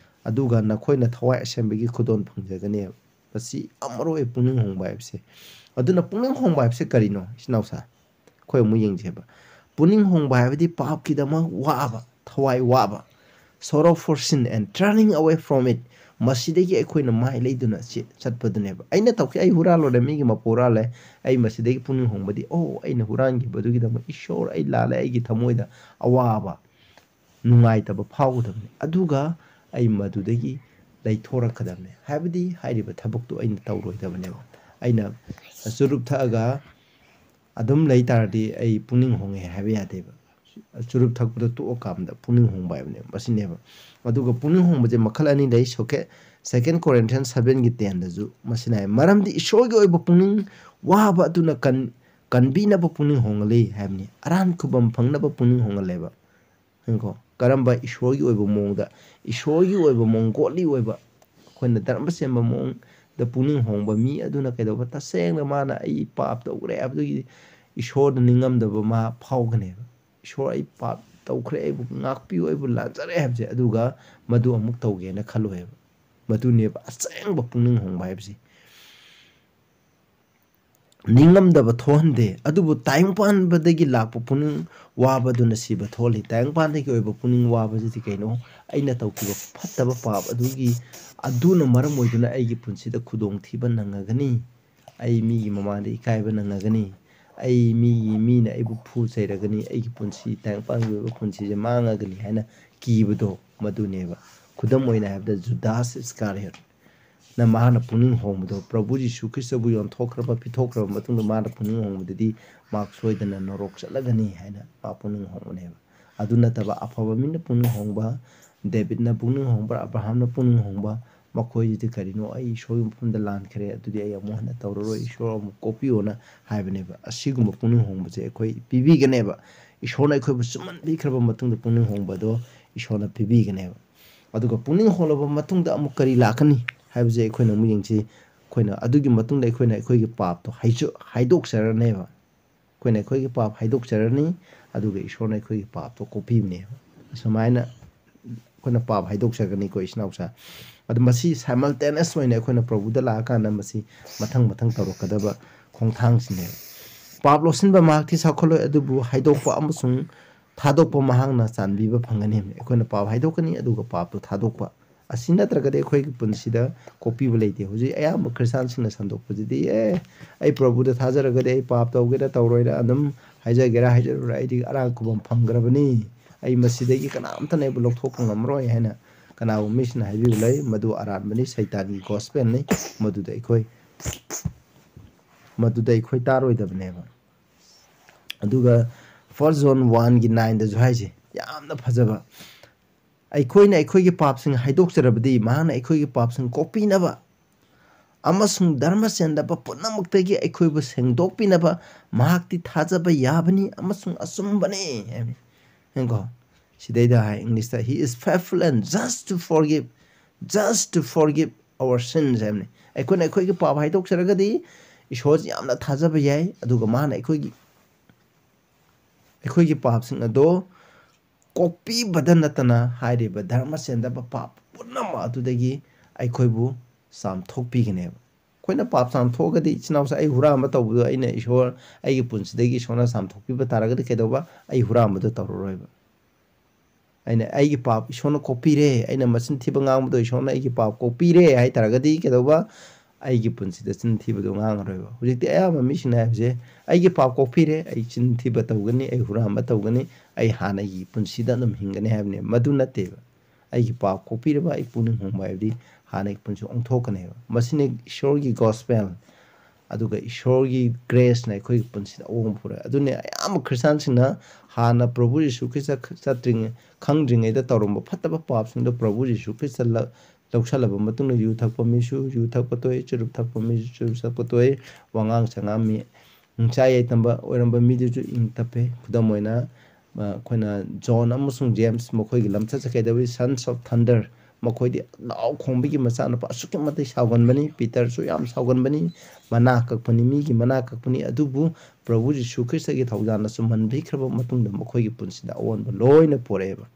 ꯑꯗꯨꯒ ꯅꯈꯣꯏꯅ ꯊꯋꯥꯏ ꯑꯁꯦꯡꯕꯒꯤ ꯈꯨꯗꯣꯜ ꯐꯪꯖꯒꯅꯦꯕ꯫ ꯃꯁꯤ ꯌꯥꯝ ꯃꯔꯨ ꯑꯣꯏ, ꯄꯨꯛꯅꯤꯡ ꯍꯣꯡꯕ ꯍꯥꯏꯕꯁꯦ꯫ ꯑꯗꯨꯅ ꯄꯨꯛꯅꯤꯡ ꯍꯣꯡꯕ ꯍꯥꯏꯕꯁꯦ ꯀꯔꯤꯅꯣ, ꯏꯆꯤꯟ ꯏꯅꯥꯎꯁꯥ? ꯑꯩꯈꯣꯏ ꯑꯃꯨꯛ ꯌꯦꯡꯖꯦꯕ꯫ ꯄꯨꯛꯅꯤꯡ ꯍꯣꯡꯕ ꯍꯥꯏꯕꯗꯤ ꯄꯥꯞꯀꯤꯗꯃꯛ ꯋꯥꯕ, ꯊꯋꯥꯏ ꯋꯥꯕ, sorrow for sin and turning away from it, ꯃꯁꯤꯗꯒꯤ ꯑꯩꯈꯣꯏꯅ ꯃꯥꯏ ꯂꯩꯗꯨꯅ ꯆꯦ-, ꯆꯠꯄꯗꯨꯅꯦꯕ꯫ ꯑꯩꯅ ꯇꯧꯈꯤ, ꯑꯩ ꯍꯨꯔꯥꯜꯂꯨꯔꯦ, ꯃꯤꯒꯤ ꯃꯄꯣ ꯍꯨꯔꯥꯜꯂꯦ, ꯑꯩ ꯃꯁꯤꯗꯒꯤ ꯄꯨꯛꯅꯤꯡ ꯍꯣꯡꯕꯗꯤ, "ꯑꯣ, ꯑꯩꯅ ꯍꯨꯔꯥꯟꯈꯤꯕꯗꯨꯒꯤꯗꯃꯛ ꯏꯁꯣꯔ, ꯑꯩ ꯂꯥꯜꯂꯦ", ꯑꯩꯒꯤ ꯊꯃꯣꯏꯗ ꯑꯋꯥꯕ, ꯅꯨꯡꯉꯥꯏꯇꯕ ꯐꯥꯎꯒꯗꯕꯅꯤ꯫ ꯑꯗꯨꯒ ꯑꯩ ꯃꯗꯨꯗꯒꯤ ꯂꯩꯊꯣꯔꯛꯀꯗꯕꯅꯤ, ꯍꯥꯏꯕꯗꯤ ꯍꯥꯏꯔꯤꯕ ꯊꯕꯛꯇꯨ ꯑꯩꯅ ꯇꯧꯔꯣꯏꯗꯕꯅꯦꯕ꯫ ꯑꯩꯅ ꯆꯨꯔꯨꯞ ꯊꯛꯑꯒ ꯑꯗꯨꯝ ꯂꯩ ꯇꯥꯔꯗꯤ ꯑꯩ ꯄꯨꯛꯅꯤꯡ ꯍꯣꯡꯉꯦ ꯍꯥꯏꯕ ꯌꯥꯗꯦꯕ꯫ ꯆꯨꯔꯨꯞ ꯊꯛꯄꯗꯣ ꯇꯣꯛꯑꯀꯥꯟꯗ ꯄꯨꯛꯅꯤꯡ ꯍꯣꯡꯕ ꯍꯥꯏꯕꯅꯦꯕ, ꯃꯁꯤꯅꯦꯕ꯫ ꯑꯗꯨꯒ ꯄꯨꯛꯅꯤꯡ ꯍꯣꯡꯕꯁꯦ ꯃꯈꯜ ꯑꯅꯤ ꯂꯩ꯫ ꯁꯣꯀꯦ-, Second Corinthians sevenꯒꯤ tenꯗꯁꯨ ꯃꯁꯤꯅ ꯍꯥꯏ, ꯃꯔꯝꯗꯤ ꯏꯁꯣꯔꯒꯤ ꯑꯣꯏꯕ ꯄꯨꯛꯅꯤꯡ ꯋꯥꯕ ꯑꯗꯨꯅ ꯀꯟ-, ꯀꯟꯕꯤꯅꯕ ꯄꯨꯛꯅꯤꯡ ꯍꯣꯡꯍꯜꯂꯤ ꯍꯥꯏꯕꯅꯤ꯫ ꯑꯔꯥꯟ ꯈꯨꯕꯝ ꯐꯪꯅꯕ ꯄꯨꯛꯅꯤꯡ ꯍꯣꯡꯍꯜꯂꯦꯕ꯫ ꯌꯦꯡꯉꯨꯀꯣ, ꯀꯔꯝꯕ ꯏꯁꯣꯔꯒꯤ ꯑꯣꯏꯕ ꯃꯑꯣꯡꯗ, ꯏꯁꯣꯔꯒꯤ ꯑꯣꯏꯕ ꯃꯑꯣꯡ, ꯒꯣꯠꯂꯤ ꯑꯣꯏꯕ, ꯑꯩꯈꯣꯏꯅ ꯙꯔꯃ ꯆꯦꯟꯕ ꯃꯑꯣꯡꯗ ꯄꯨꯛꯅꯤꯡ ꯍꯣꯡꯕ ꯃꯤ ꯑꯗꯨꯅ ꯀꯩꯗꯧꯕ? ꯇꯁꯦꯡꯅ ꯃꯥꯅ "ꯑꯩ ꯄꯥꯞ ꯇꯧꯈ꯭ꯔꯦ" ꯍꯥꯏꯕꯗꯨꯒꯤ ꯏꯁꯣꯔꯗ ꯅꯤꯡꯉꯝꯗꯕ ꯃꯥ ꯐꯥꯎꯒꯅꯦꯕ꯫ "ꯏꯁꯣꯔ, ꯑꯩ ꯄꯥꯞ ꯇꯧꯈ꯭ꯔꯦ, ꯑꯩꯕꯨ ꯉꯥꯛꯄꯤꯌꯨ, ꯑꯩꯕꯨ ꯂꯥꯟꯖꯔꯦ" ꯍꯥꯏꯕꯁꯦ, ꯑꯗꯨꯒ ꯃꯗꯨ ꯑꯃꯨꯛ ꯇꯧꯒꯦꯅ ꯈꯜꯂꯣꯏꯕ꯫ ꯃꯗꯨꯅꯦꯕ ꯑꯁꯦꯡꯕ ꯄꯨꯛꯅꯤꯡ ꯍꯣꯡꯕ ꯍꯥꯏꯕꯁꯦ꯫ ꯅꯤꯡꯉꯝꯗꯕ ꯊꯣꯛꯍꯟꯗꯦ, ꯑꯗꯨꯕꯨ ꯇꯥꯏꯕꯪꯄꯥꯟꯕꯗꯒꯤ ꯂꯥꯛꯄ ꯄꯨꯛꯅꯤꯡ ꯋꯥꯕꯗꯨꯅ ꯁꯤꯕ ꯊꯣꯛꯍꯜꯂꯤ꯫ ꯇꯥꯏꯕꯪꯄꯥꯟꯗꯒꯤ ꯑꯣꯏꯕ ꯄꯨꯛꯅꯤꯡ ꯋꯥꯕꯁꯤꯗꯤ ꯀꯩꯅꯣ? ꯑꯩꯅ ꯇꯧꯈꯤꯕ ꯐꯠꯇꯕ ꯄꯥꯞ ꯑꯗꯨꯒꯤ, ꯑꯗꯨꯅ ꯃꯔꯝ ꯑꯣꯏꯗꯨꯅ ꯑꯩꯒꯤ ꯄꯨꯟꯁꯤꯗ ꯈꯨꯗꯣꯡꯊꯤꯕ ꯅꯪꯉꯒꯅꯤ, ꯑꯩ ꯃꯤꯒꯤ ꯃꯃꯥꯡꯗ ꯏꯀꯥꯏꯕ ꯅꯪꯉꯒꯅꯤ, ꯑꯩ ꯃꯤꯒꯤ, ꯃꯤꯅ ꯑꯩꯕꯨ ꯐꯨ ꯆꯩꯔꯒꯅꯤ, ꯑꯩꯒꯤ ꯄꯨꯟꯁꯤ, ꯇꯥꯏꯕꯪꯄꯥꯟꯒꯤ ꯑꯣꯏꯕ ꯄꯨꯟꯁꯤꯁꯦ ꯃꯥꯡꯉꯒꯅꯤ ꯍꯥꯏꯅ ꯀꯤꯕꯗꯣ, ꯃꯗꯨꯅꯦꯕ꯫ ꯈꯨꯗꯝ ꯑꯣꯏꯅ ꯍꯥꯏꯔꯕꯗ, ꯖꯨꯗꯥꯁ ꯏꯁꯀꯥꯔꯤꯌꯣꯠ ꯅ ꯃꯍꯥꯛꯅ ꯄꯨꯛꯅꯤꯡ ꯍꯣꯡꯕꯗꯣ, ꯄ꯭ꯔꯚꯨ ꯖꯤꯁꯨ ꯈ꯭ꯔꯤꯁꯇꯕꯨ ꯌꯣꯟꯊꯣꯛꯈ꯭ꯔꯕ, ꯄꯤꯊꯣꯛꯈ꯭ꯔꯕ ꯃꯇꯨꯡꯗ ꯃꯥꯅ ꯄꯨꯛꯅꯤꯡ ꯍꯣꯡꯕꯗꯗꯤ ꯃꯍꯥꯛ ꯁꯣꯏꯗꯅ ꯅꯣꯔꯣꯛ ꯆꯠꯂꯒꯅꯤ ꯍꯥꯏꯅ ꯃꯥ ꯄꯨꯛꯅꯤꯡ ꯍꯣꯡꯕꯅꯦꯕ꯫ ꯑꯗꯨ ꯅꯠꯇꯕ ꯑꯐꯕ ꯃꯤꯅ ꯄꯨꯛꯅꯤꯡ ꯍꯣꯡꯕ, ꯗꯦꯕꯤꯠꯅ ꯄꯨꯛꯅꯤꯡ ꯍꯣꯡꯕ, ꯑꯕ꯭ꯔꯥꯍꯥꯝꯅ ꯄꯨꯛꯅꯤꯡ ꯍꯣꯡꯕ, ꯃꯈꯣꯏꯁꯤꯗꯤ ꯀꯔꯤꯅꯣ? "ꯑꯩ ꯏꯁꯣꯔꯒꯤ ꯃꯐꯝꯗ ꯂꯥꯟꯈ꯭ꯔꯦ, ꯑꯗꯨꯗꯤ ꯑꯩ ꯑꯃꯨꯛ ꯍꯟꯅ ꯇꯧꯔꯔꯣꯏ, ꯏꯁꯣꯔ ꯑꯃꯨꯛ ꯀꯣꯛꯄꯤꯌꯣꯅ" ꯍꯥꯏꯕꯅꯦꯕ꯫ ꯑꯁꯤꯒꯨꯝꯕ ꯄꯨꯛꯅꯤꯡ ꯍꯣꯡꯕꯁꯦ ꯑꯩꯈꯣꯏ ꯄꯤꯕꯤꯒꯅꯦꯕ꯫ ꯏꯁꯣꯔꯅ ꯑꯩꯈꯣꯏꯕꯨ ꯆꯨꯝꯃꯟꯕꯤꯈ꯭ꯔꯕ ꯃꯇꯨꯡꯗ ꯄꯨꯛꯅꯤꯡ ꯍꯣꯡꯕ ꯑꯗꯣ ꯏꯁꯣꯔꯅ ꯄꯤꯕꯤꯒꯅꯦꯕ꯫ ꯑꯗꯨꯒ ꯄꯨꯛꯅꯤꯡ ꯍꯣꯡꯂꯕ ꯃꯇꯨꯡꯗ ꯑꯃꯨꯛ ꯀꯔꯤ ꯂꯥꯛꯀꯅꯤ ꯍꯥꯏꯕꯁꯦ ꯑꯩꯈꯣꯏꯅ ꯑꯃꯨꯛ ꯌꯦꯡꯁꯤ꯫ ꯑꯩꯈꯣꯏꯅ ꯑꯗꯨꯒꯤ ꯃꯇꯨꯡꯗ ꯑꯩꯈꯣꯏꯅ ꯑꯩꯈꯣꯏꯒꯤ ꯄꯥꯞꯇꯣ ꯍꯥꯏꯖ-, ꯍꯥꯏꯗꯣꯛꯆꯔꯅꯦꯕ꯫ ꯑꯩꯈꯣꯏꯅ ꯑꯩꯈꯣꯏꯒꯤ ꯄꯥꯞ ꯍꯥꯏꯗꯣꯛꯆꯔꯅꯤ, ꯑꯗꯨꯒ ꯏꯁꯣꯔꯅ ꯑꯩꯈꯣꯏꯒꯤ ꯄꯥꯞꯇꯣ ꯀꯣꯛꯄꯤꯕꯅꯦꯕ꯫ ꯑꯁꯨꯃꯥꯏꯅ ꯑꯩꯈꯣꯏꯅ ꯄꯥꯞ ꯍꯥꯏꯗꯣꯛꯆꯒꯅꯤꯀꯣ, ꯏꯆꯤꯟ ꯏꯅꯥꯎꯁꯥ꯫ ꯑꯗꯨ ꯃꯁꯤ simultaneous ꯑꯣꯏꯅ ꯑꯩꯈꯣꯏꯅ ꯄ꯭ꯔꯚꯨꯗ ꯂꯥꯛꯑꯀꯥꯟꯗ ꯃꯁꯤ ꯃꯊꯪ ꯃꯊꯪ ꯇꯧꯔꯛꯀꯗꯕ ꯈꯣꯡꯊꯥꯡꯁꯤꯅꯦꯕ꯫ ꯄꯥꯞ ꯂꯣꯠꯁꯤꯟꯕ ꯃꯍꯥꯛꯇꯤ ꯁꯥꯎꯈꯠꯂꯣꯏ, ꯑꯗꯨꯕꯨ ꯍꯥꯏꯗꯣꯛꯄ ꯑꯃꯁꯨꯡ ꯊꯥꯗꯣꯛꯄ ꯃꯍꯥꯛꯅ ꯆꯥꯟꯕꯤꯕ ꯐꯪꯒꯅꯤ꯫ ꯑꯩꯈꯣꯏꯅ ꯄꯥꯞ ꯍꯥꯏꯗꯣꯛꯀꯅꯤ, ꯑꯗꯨꯒ ꯄꯥꯞꯇꯣ ꯊꯥꯗꯣꯛꯄ꯫ ꯑꯁꯤ ꯅꯠꯇ꯭ꯔꯒꯗꯤ ꯑꯩꯈꯣꯏꯒꯤ ꯄꯨꯟꯁꯤꯗ ꯀꯣꯛꯄꯤꯕ ꯂꯩꯇꯦ꯫ ꯍꯧꯖꯤꯛ ꯑꯌꯥꯝꯕ ꯈ꯭ꯔꯤꯁꯇꯥꯟꯁꯤꯡꯅ ꯁꯟꯗꯣꯛꯄꯁꯤꯗꯤ, "ꯑꯦ, ꯑꯩ ꯄ꯭ꯔꯚꯨꯗ ꯊꯥꯖꯔꯒꯗꯤ ꯑꯩ ꯄꯥꯞ ꯇꯧꯒꯦꯔꯥ ꯇꯧꯔꯣꯏꯔꯥ, ꯑꯗꯨꯝ ꯍꯥꯏꯖꯒꯦꯔꯥ ꯍꯥꯏꯖꯔꯣꯏꯔꯥ, ꯑꯩꯗꯤ ꯑꯔꯥꯟ ꯈꯨꯕꯝ ꯐꯪꯈ꯭ꯔꯕꯅꯤ, ꯑꯩ ꯃꯁꯤꯗꯒꯤ ꯀꯅꯥꯝꯇꯅ ꯑꯩꯕꯨ ꯂꯧꯊꯣꯛꯄ ꯉꯝꯃꯔꯣꯏ" ꯍꯥꯏꯅ ꯀꯅꯥꯒꯨꯝꯕ ꯃꯤꯁꯤꯅ ꯍꯥꯏꯕꯤꯕ ꯂꯩ꯫ ꯃꯗꯨ ꯑꯔꯥꯟꯕꯅꯤ, ꯁꯩꯇꯥꯟꯒꯤ ꯒꯣꯁꯄꯦꯜꯅꯤ꯫ ꯃꯗꯨꯗ ꯑꯩꯈꯣꯏ, ꯃꯗꯨꯗ ꯑꯩꯈꯣꯏ ꯇꯥꯔꯣꯏꯗꯕꯅꯦꯕ꯫ ꯑꯗꯨꯒ First John one ꯒꯤ nine ꯗꯁꯨ ꯍꯥꯏꯁꯦ ꯌꯥꯝꯅ ꯐꯖꯕ, "ꯑꯩꯈꯣꯏꯅ ꯑꯩꯈꯣꯏꯒꯤ ꯄꯥꯞꯁꯤꯡ ꯍꯥꯏꯗꯣꯛꯆꯔꯕꯗꯤ ꯃꯍꯥꯛꯅ ꯑꯩꯈꯣꯏꯒꯤ ꯄꯥꯞꯁꯤꯡ ꯀꯣꯛꯄꯤꯅꯕ ꯑꯃꯁꯨꯡ ꯙꯔꯃ ꯆꯦꯟꯗꯕ ꯄꯨꯝꯅꯃꯛꯇꯒꯤ ꯑꯩꯈꯣꯏꯕꯨ ꯁꯦꯡꯗꯣꯛꯄꯤꯅꯕ ꯃꯍꯥꯛꯇꯤ ꯊꯥꯖꯕ ꯌꯥꯕꯅꯤ ꯑꯃꯁꯨꯡ ꯑꯆꯨꯝꯕꯅꯤ" ꯍꯥꯏꯕꯅꯤ꯫ ꯌꯦꯡꯉꯨꯀꯣ, ꯁꯤꯗꯩꯗ ꯍꯥꯏ ꯏꯪꯂꯤꯁꯇ, "He is faithful and just to forgive, just to forgive our sins" ꯍꯥꯏꯕꯅꯤ꯫ ꯑꯩꯈꯣꯏꯅ ꯑꯩꯈꯣꯏꯒꯤ ꯄꯥꯞ ꯍꯥꯏꯗꯣꯛꯆꯔꯒꯗꯤ ꯏꯁꯣꯔꯁꯤ ꯌꯥꯝꯅ ꯊꯥꯖꯕ ꯌꯥꯏ, ꯑꯗꯨꯒ ꯃꯥꯅ ꯑꯩꯈꯣꯏꯒꯤ, ꯑꯩꯈꯣꯏꯒꯤ ꯄꯥꯞꯁꯤꯡ ꯑꯗꯣ ꯀꯣꯛꯄꯤꯕꯗ ꯅꯠꯇꯅ ꯍꯥꯏꯔꯤꯕ ꯙꯔꯃ ꯆꯦꯟꯗꯕ ꯄꯥꯞ ꯄꯨꯝꯅꯃꯛ ꯑꯗꯨꯗꯒꯤ ꯑꯩꯈꯣꯏꯕꯨ ꯆꯥꯝꯊꯣꯛꯄꯤꯒꯅꯦꯕ꯫ ꯑꯩꯈꯣꯏꯅ ꯄꯥꯞ ꯆꯥꯝꯊꯣꯛꯑꯒꯗꯤ, ꯏꯆꯤꯟ ꯏꯅꯥꯎꯁꯦ, ꯑꯩ ꯍꯨꯔꯥꯟꯕ ꯇꯧꯕꯗꯣ ꯑꯩꯅ ꯏꯁꯣꯔ, ꯑꯩꯒꯤ ꯄꯨꯟꯁꯤꯗꯒꯤ ꯏꯁꯣꯔꯅ ꯆꯥꯝꯊꯣꯛꯄꯤꯕ ꯇꯥꯔꯒꯗꯤ ꯀꯩꯗꯧꯕ? ꯑꯩ ꯍꯨꯔꯥꯟꯕꯗꯣ ꯇꯧꯔꯔꯣꯏꯕ꯫ ꯑꯩꯅ ꯑꯩꯒꯤ ꯄꯥꯞ ꯏꯁꯣꯔꯅ ꯀꯣꯛꯄꯤꯔꯦ, ꯑꯩꯅ ꯃꯆꯤꯟ ꯊꯤꯕ ꯉꯥꯡꯕꯗꯣ ꯏꯁꯣꯔꯅ ꯑꯩꯒꯤ ꯄꯥꯞ ꯀꯣꯛꯄꯤꯔꯦ ꯍꯥꯏ ꯇꯥꯔꯒꯗꯤ ꯀꯩꯗꯧꯕ? ꯑꯩꯒꯤ ꯄꯨꯟꯁꯤꯗ ꯆꯤꯟ ꯊꯤꯕꯗꯣ ꯉꯥꯡꯉꯔꯣꯏꯕ꯫ ꯍꯧꯖꯤꯛꯇꯤ ꯑꯌꯥꯝꯕ ꯃꯤꯁꯤꯡꯅ ꯍꯥꯏꯕꯁꯦ, "ꯑꯩꯒꯤ ꯄꯥꯞ ꯀꯣꯛꯄꯤꯔꯦ, ꯑꯩ ꯆꯤꯟ ꯊꯤꯕ ꯇꯧꯒꯅꯤ, ꯑꯩ ꯍꯨꯔꯥꯟꯕ ꯇꯧꯒꯅꯤ, ꯑꯩ ꯍꯥꯟꯅꯒꯤ ꯄꯨꯟꯁꯤꯗ ꯑꯗꯨꯝ ꯍꯤꯡꯒꯅꯤ" ꯍꯥꯏꯕꯅꯦ꯫ ꯃꯗꯨ ꯅꯠꯇꯦꯕ꯫ ꯑꯩꯒꯤ ꯄꯥꯞ ꯀꯣꯛꯄꯤꯔꯕ, ꯑꯩ ꯄꯨꯛꯅꯤꯡ ꯍꯣꯡꯕ ꯍꯥꯏꯕꯗꯤ ꯍꯥꯟꯅꯒꯤ ꯄꯨꯟꯁꯤ ꯑꯣꯟꯊꯣꯛꯀꯅꯦꯕ꯫ ꯃꯁꯤꯅ ꯏꯁꯣꯔꯒꯤ ꯒꯣꯁꯄꯦꯜ꯫ ꯑꯗꯨꯒ ꯏꯁꯣꯔꯒꯤ ꯒ꯭ꯔꯦꯁꯅ ꯑꯩꯈꯣꯏꯒꯤ ꯄꯨꯟꯁꯤꯗ ꯑꯑꯣꯟꯕ ꯄꯨꯔꯛꯑꯦ꯫ ꯑꯗꯨꯅꯦ ꯑꯌꯥꯝꯕ ꯈ꯭ꯔꯤꯁꯇꯥꯟꯁꯤꯡꯅ ꯍꯥꯟꯅ ꯄ꯭ꯔꯚꯨ ꯌꯤꯁꯨ ꯈ꯭ꯔꯤꯁꯇ ꯆꯠꯇ꯭ꯔꯤꯉꯩ, ꯈꯪꯗ꯭ꯔꯤꯉꯩꯗ ꯇꯧꯔꯝꯕ ꯐꯠꯇꯕ ꯄꯥꯞꯁꯤꯡꯗꯣ ꯄ꯭ꯔꯚꯨ ꯌꯤꯁꯨ ꯈ꯭ꯔꯤꯁꯇ ꯂ-, ꯂꯧꯁꯜꯂꯕ ꯃꯇꯨꯡꯗ, ꯌꯨ ꯊꯛꯄ ꯃꯤꯁꯨ ꯌꯨ ꯊꯛꯄ ꯇꯣꯛꯑꯦ, ꯆꯨꯔꯨꯞ ꯊꯛꯄ ꯃꯤꯁꯨ ꯆꯨꯔꯨꯞ ꯊꯛꯄ ꯇꯣꯛꯑꯦ, ꯋꯥꯉꯥꯡ ꯁꯉꯥꯡ ꯃꯤ, ꯅꯤꯡꯁꯥ ꯌꯥꯏꯇꯝꯕ ꯑꯣꯏꯔꯝꯕ ꯃꯤꯗꯨꯁꯨ ꯏꯪ ꯇꯞꯄꯦ꯫ ꯈꯨꯗꯝ ꯑꯣꯏꯅ, ꯑ, ꯑꯩꯈꯣꯏꯅ ꯖꯣꯟ ꯑꯃꯁꯨꯡ ꯖꯦꯝꯁ, ꯃꯈꯣꯏꯒꯤ ꯂꯝꯆꯠ ꯁꯥꯖꯠ ꯀꯩꯗꯧꯏ? Sons of Thunder, ꯃꯈꯣꯏꯗꯤ ꯂꯥꯎ ꯈꯣꯡꯕꯒꯤ ꯃꯆꯥꯅꯨꯄꯥ ꯑꯁꯨꯛꯀꯤ ꯃꯇꯤꯛ ꯁꯥꯎꯒꯟꯕꯅꯤ꯫ ꯄꯤꯇꯔꯁꯨ ꯌꯥꯝ ꯁꯥꯎꯒꯟꯕꯅꯤ, ꯃꯅꯥ ꯀꯛꯄꯅꯤ, ꯃꯤꯒꯤ ꯃꯅꯥ ꯀꯛꯄꯅꯤ꯫ ꯑꯗꯨꯕꯨ ꯄ꯭ꯔꯚꯨ ꯖꯤꯁꯨ ꯈ꯭ꯔꯤꯁꯇꯒꯤ ꯊꯧꯖꯥꯜꯅ ꯆꯨꯝꯍꯟꯕꯤꯈ꯭ꯔꯕ ꯃꯇꯨꯡꯗ ꯃꯈꯣꯏꯒꯤ ꯄꯨꯟꯁꯤꯗ ꯑꯑꯣꯟꯕ ꯂꯣꯏꯅ ꯄꯨꯔꯛꯑꯦꯕ꯫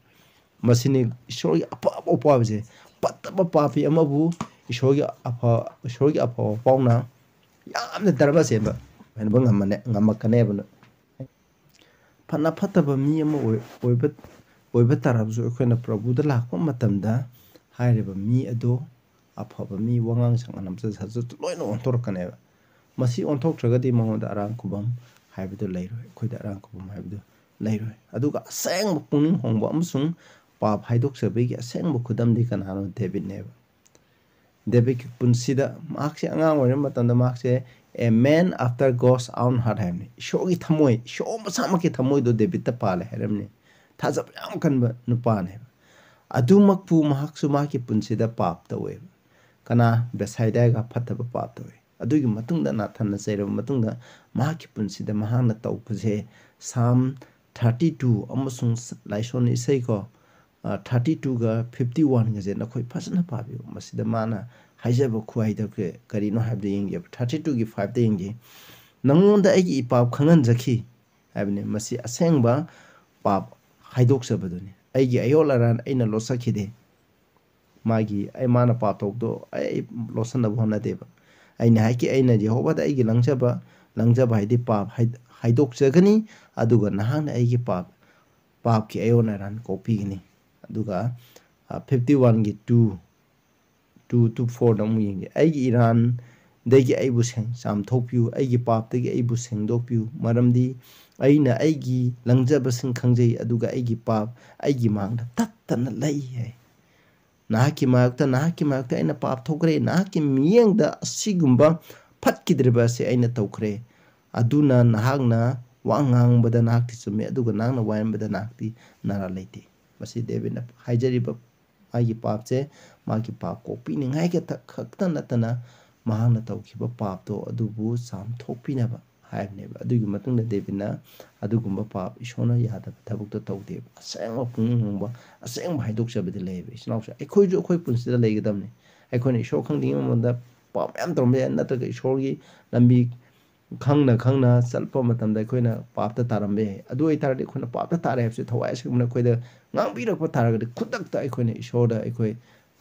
ꯃꯁꯤꯅꯤ ꯏꯁꯣꯔꯒꯤ ꯑꯐꯕ ꯄꯥꯎꯁꯦ꯫ ꯐꯠꯇꯕ ꯄꯥꯄꯤ ꯑꯃꯕꯨ ꯏꯁꯣꯔꯒꯤ ꯑꯐ ꯏꯁꯣꯔꯒꯤ ꯑꯐꯕ ꯄꯥꯎꯅ ꯌꯥꯝꯅ ꯙꯔꯃ ꯁꯦꯝꯕ ꯍꯦꯟꯕ ꯉꯝꯃꯅꯦ ꯉꯝꯃꯛꯀꯅꯦꯕ꯫ ꯐꯅ ꯐꯠꯇꯕ ꯃꯤ ꯑꯃ ꯑꯣꯏ- ꯑꯣꯏꯕ ꯑꯣꯏꯕ ꯇꯥꯔꯕꯁꯨ, ꯑꯩꯈꯣꯏꯅ ꯄ꯭ꯔꯚꯨꯗ ꯂꯥꯛꯄ ꯃꯇꯝꯗ ꯍꯥꯏꯔꯤꯕ ꯃꯤ ꯑꯗꯣ ꯑꯐꯕ ꯃꯤ, ꯋꯥꯉꯥꯡ ꯁꯉꯥꯡ, ꯂꯝꯆꯠ ꯁꯥꯖꯠꯇꯨ ꯂꯣꯏꯅ ꯑꯣꯟꯊꯣꯔꯛꯀꯅꯦꯕ꯫ ꯃꯁꯤ ꯑꯣꯟꯊꯣꯛꯇ꯭ꯔꯒꯗꯤ ꯃꯉꯣꯟꯗ ꯑꯔꯥꯡ ꯈꯨꯕꯝ ꯍꯥꯏꯕꯗꯨ ꯂꯩꯔꯣꯏ, ꯑꯩꯈꯣꯏꯗ ꯑꯔꯥꯡ ꯈꯨꯕꯝ ꯍꯥꯏꯕꯗꯨ ꯂꯩꯔꯣꯏ꯫ ꯑꯗꯨꯒ ꯑꯁꯦꯡꯕ ꯄꯨꯛꯅꯤꯡ ꯍꯣꯡꯕ ꯑꯃꯁꯨꯡ ꯄꯥꯞ ꯍꯥꯏꯗꯣꯛꯆꯕꯒꯤ ꯑꯁꯦꯡꯕ ꯈꯨꯗꯝꯗꯤ ꯀꯅꯥꯅꯣ? ꯗꯦꯕꯤꯠꯅꯦꯕ꯫ ꯗꯦꯕꯤꯠꯀꯤ ꯄꯨꯟꯁꯤꯗ ꯃꯍꯥꯛꯁꯦ ꯑꯉꯥꯡ ꯑꯣꯏꯔꯤꯉꯩ ꯃꯇꯝꯗ ꯃꯍꯥꯛꯁꯦ "A man after God's own heart" ꯍꯥꯏꯕꯅꯤ꯫ ꯏꯁꯣꯔꯒꯤ ꯊꯃꯣꯏ, ꯏꯁꯣꯔ ꯃꯁꯥꯃꯛꯀꯤ ꯊꯃꯣꯏꯗꯣ ꯗꯦꯕꯤꯠꯇ ꯄꯥꯜꯂꯦ ꯍꯥꯏꯔꯝꯅꯤ꯫ ꯊꯥꯖꯕ ꯌꯥꯝ ꯀꯟꯕ ꯅꯨꯄꯥꯅꯦꯕ꯫ ꯑꯗꯨꯃꯛꯄꯨ ꯃꯍꯥꯛꯁꯨ ꯃꯍꯥꯛꯀꯤ ꯄꯨꯟꯁꯤꯗ ꯄꯥꯞ ꯇꯧꯋꯦꯕ꯫ ꯀꯅꯥ? ꯕꯦꯠꯁꯥꯏꯗꯥꯒ ꯐꯠꯇꯕ ꯄꯥꯞ ꯇꯧꯋꯦ꯫ ꯑꯗꯨꯒꯤ ꯃꯇꯨꯡꯗ ꯅꯥꯊꯟꯅ ꯆꯩꯔꯕ ꯃꯇꯨꯡꯗ ꯃꯍꯥꯛꯀꯤ ꯄꯨꯟꯁꯤꯗ ꯃꯍꯥꯛꯅ ꯇꯧꯕꯁꯦ, ꯁꯥꯝ ꯊꯥꯔꯇꯤ ꯇꯨ ꯑꯃꯁꯨꯡ ꯂꯥꯏꯁꯣꯟ ꯏꯁꯩꯀꯣ, ꯊꯥꯔꯇꯤ ꯇꯨꯒ ꯐꯤꯐꯇꯤ ꯋꯥꯟꯒꯁꯦ ꯅꯈꯣꯏ ꯐꯖꯅ ꯄꯥꯕꯤꯌꯨ꯫ ꯃꯁꯤꯗ ꯃꯥꯅ ꯍꯥꯏꯖꯕ ꯈꯨꯍꯥꯏꯗꯣ ꯀꯔꯤꯅꯣ ꯍꯥꯏꯕꯗꯨ ꯌꯦꯡꯒꯦꯕ꯫ ꯊꯥꯔꯇꯤ ꯇꯨꯒꯤ ꯐꯥꯏꯚꯇ ꯌꯦꯡꯒꯦ꯫ "ꯅꯉꯣꯟꯗ ꯑꯩꯒꯤ ꯏꯄꯥꯞ ꯈꯪꯍꯟꯖꯈꯤ" ꯍꯥꯏꯕꯅꯤ꯫ ꯃꯁꯤ ꯑꯁꯦꯡꯕ ꯄꯥꯞ ꯍꯥꯏꯗꯣꯛꯆꯕꯗꯨꯅꯤ꯫ "ꯑꯩꯒꯤ ꯑꯌꯣꯜ ꯑꯔꯥꯟ ꯑꯩꯅ ꯂꯣꯠꯆꯈꯤꯗꯦ"꯫ ꯃꯥꯒꯤ ꯑꯩ ꯃꯥꯅ ꯄꯥꯞ ꯇꯧꯕꯗꯣ ꯑꯩ ꯂꯣꯠꯁꯤꯟꯅꯕ ꯍꯣꯠꯅꯗꯦꯕ꯫ ꯑꯩꯅ ꯍꯥꯏꯈꯤ, "ꯑꯩꯅ ꯌꯦꯍꯣꯋꯥꯗ ꯑꯩꯒꯤ ꯂꯪꯖꯕ", ꯂꯪꯖꯕ ꯍꯥꯏꯗꯤ ꯄꯥꯞ ꯍꯥꯏ-, "ꯍꯥꯏꯗꯣꯛꯆꯒꯅꯤ, ꯑꯗꯨꯒ ꯅꯍꯥꯛꯅ ꯑꯩꯒꯤ ꯄꯥꯞ, ꯄꯥꯞꯀꯤ ꯑꯌꯣꯟ ꯑꯔꯥꯟ ꯀꯣꯛꯄꯤꯒꯅꯤ"꯫ ꯑꯗꯨꯒ ꯐꯤꯐꯇꯤ ꯋꯥꯟꯒꯤ ꯇꯨ, ꯇꯨ ꯇꯨ ꯐꯣꯔꯗ ꯑꯃꯨꯛ ꯌꯦꯡꯒꯦ꯫ "ꯑꯩꯒꯤ ꯏꯔꯥꯟꯗꯒꯤ ꯑꯩꯕꯨ ꯁꯦꯡ-, ꯆꯥꯝꯊꯣꯛꯄꯤꯌꯨ, ꯑꯩꯒꯤ ꯄꯥꯞꯇꯒꯤ ꯑꯩꯕꯨ ꯁꯦꯡꯗꯣꯛꯄꯤꯌꯨ, ꯃꯔꯝꯗꯤ ꯑꯩꯅ ꯑꯩꯒꯤ ꯂꯪꯖꯕꯁꯤꯡ ꯈꯪꯖꯩ, ꯑꯗꯨꯒ ꯑꯩꯒꯤ ꯄꯥꯞ ꯑꯩꯒꯤ ꯃꯥꯡꯗ ꯇꯠꯇꯅ ꯂꯩ" ꯍꯥꯏ꯫ "ꯅꯍꯥꯛꯀꯤ ꯃꯥꯌꯣꯛꯇ, ꯅꯍꯥꯛꯀꯤ ꯃꯥꯌꯣꯛꯇ ꯑꯩꯅ ꯄꯥꯞ ꯊꯣꯛꯈ꯭ꯔꯦ, ꯅꯍꯥꯛꯀꯤ ꯃꯤꯠꯌꯦꯡꯗ ꯑꯁꯤꯒꯨꯝꯕ ꯐꯠꯈꯤꯗ꯭ꯔꯤꯕ ꯑꯁꯤ ꯑꯩꯅ ꯇꯧꯈ꯭ꯔꯦ꯫ ꯑꯗꯨꯅ ꯅꯍꯥꯛꯅ ꯋꯥ ꯉꯥꯡꯕꯗ ꯅꯍꯥꯛꯇꯤ ꯆꯨꯝꯃꯤ, ꯑꯗꯨꯒ ꯅꯍꯥꯛꯅ ꯋꯥꯌꯦꯟꯕꯗ ꯅꯍꯥꯛꯇꯤ ꯅꯔꯥ ꯂꯩꯇꯦ"꯫ ꯃꯁꯤ ꯗꯦꯕꯤꯠꯅ ꯍꯥꯏꯖꯔꯤꯕ ꯃꯥꯒꯤ ꯄꯥꯞꯁꯦ, ꯃꯥꯒꯤ ꯄꯥꯞ ꯀꯣꯛꯄꯤꯅꯤꯡꯉꯥꯏ ꯈꯛꯇ, ꯈꯛꯇ ꯅꯠꯇꯅ ꯃꯍꯥꯛꯅ ꯇꯧꯈꯤꯕ ꯄꯥꯞꯇꯣ ꯑꯗꯨꯕꯨ ꯆꯥꯝꯊꯣꯛꯄꯤꯅꯕ ꯍꯥꯏꯕꯅꯦꯕ꯫ ꯑꯗꯨꯒꯤ ꯃꯇꯨꯡꯗ ꯗꯦꯕꯤꯠꯅ ꯑꯗꯨꯒꯨꯝꯕ ꯄꯥꯞ, ꯏꯁꯣꯔꯅ ꯌꯥꯗꯕ ꯊꯕꯛꯇꯣ ꯇꯧꯗꯦꯕ꯫ ꯑꯁꯦꯡꯕ ꯄꯨꯛꯅꯤꯡ ꯍꯣꯡꯕ, ꯑꯁꯦꯡꯕ ꯍꯥꯏꯗꯣꯛꯆꯕꯗꯤ ꯂꯩꯌꯦꯕ꯫ ꯏꯆꯤꯟ ꯏꯅꯥꯎꯁꯦ, ꯑꯩꯈꯣꯏꯁꯨ ꯑꯩꯈꯣꯏ ꯄꯨꯟꯁꯤꯗ ꯂꯩꯒꯗꯕꯅꯤ꯫ ꯑꯩꯈꯣꯏꯅ ꯏꯁꯣꯔ ꯈꯪꯗ꯭ꯔꯤꯉꯩ ꯃꯃꯥꯡꯗ ꯄꯥꯞ ꯃꯌꯥꯝ ꯇꯧꯔꯝꯕ ꯌꯥꯏ, ꯅꯠꯇ꯭ꯔꯒ ꯏꯁꯣꯔꯒꯤ ꯂꯝꯕꯤ ꯈꯪꯅ ꯈꯪꯅ ꯆꯠꯄ ꯃꯇꯝꯗ ꯑꯩꯈꯣꯏꯅ ꯄꯥꯞꯇ ꯇꯥꯔꯝꯕ ꯌꯥꯏ꯫ ꯑꯗꯨ ꯑꯣꯏꯇꯥꯔꯗꯤ ꯑꯩꯈꯣꯏꯅ ꯄꯥꯞꯇ ꯇꯥꯔꯦ ꯍꯥꯏꯕꯁꯦ ꯊꯋꯥꯏ ꯑꯁꯦꯡꯕꯅ ꯑꯩꯈꯣꯏꯗ ꯉꯥꯡꯕꯤꯔꯛꯄ ꯇꯥꯔꯒꯗꯤ ꯈꯨꯗꯛꯇ ꯑꯩꯈꯣꯏꯅ ꯏꯁꯣꯔꯗ ꯑꯩꯈꯣꯏ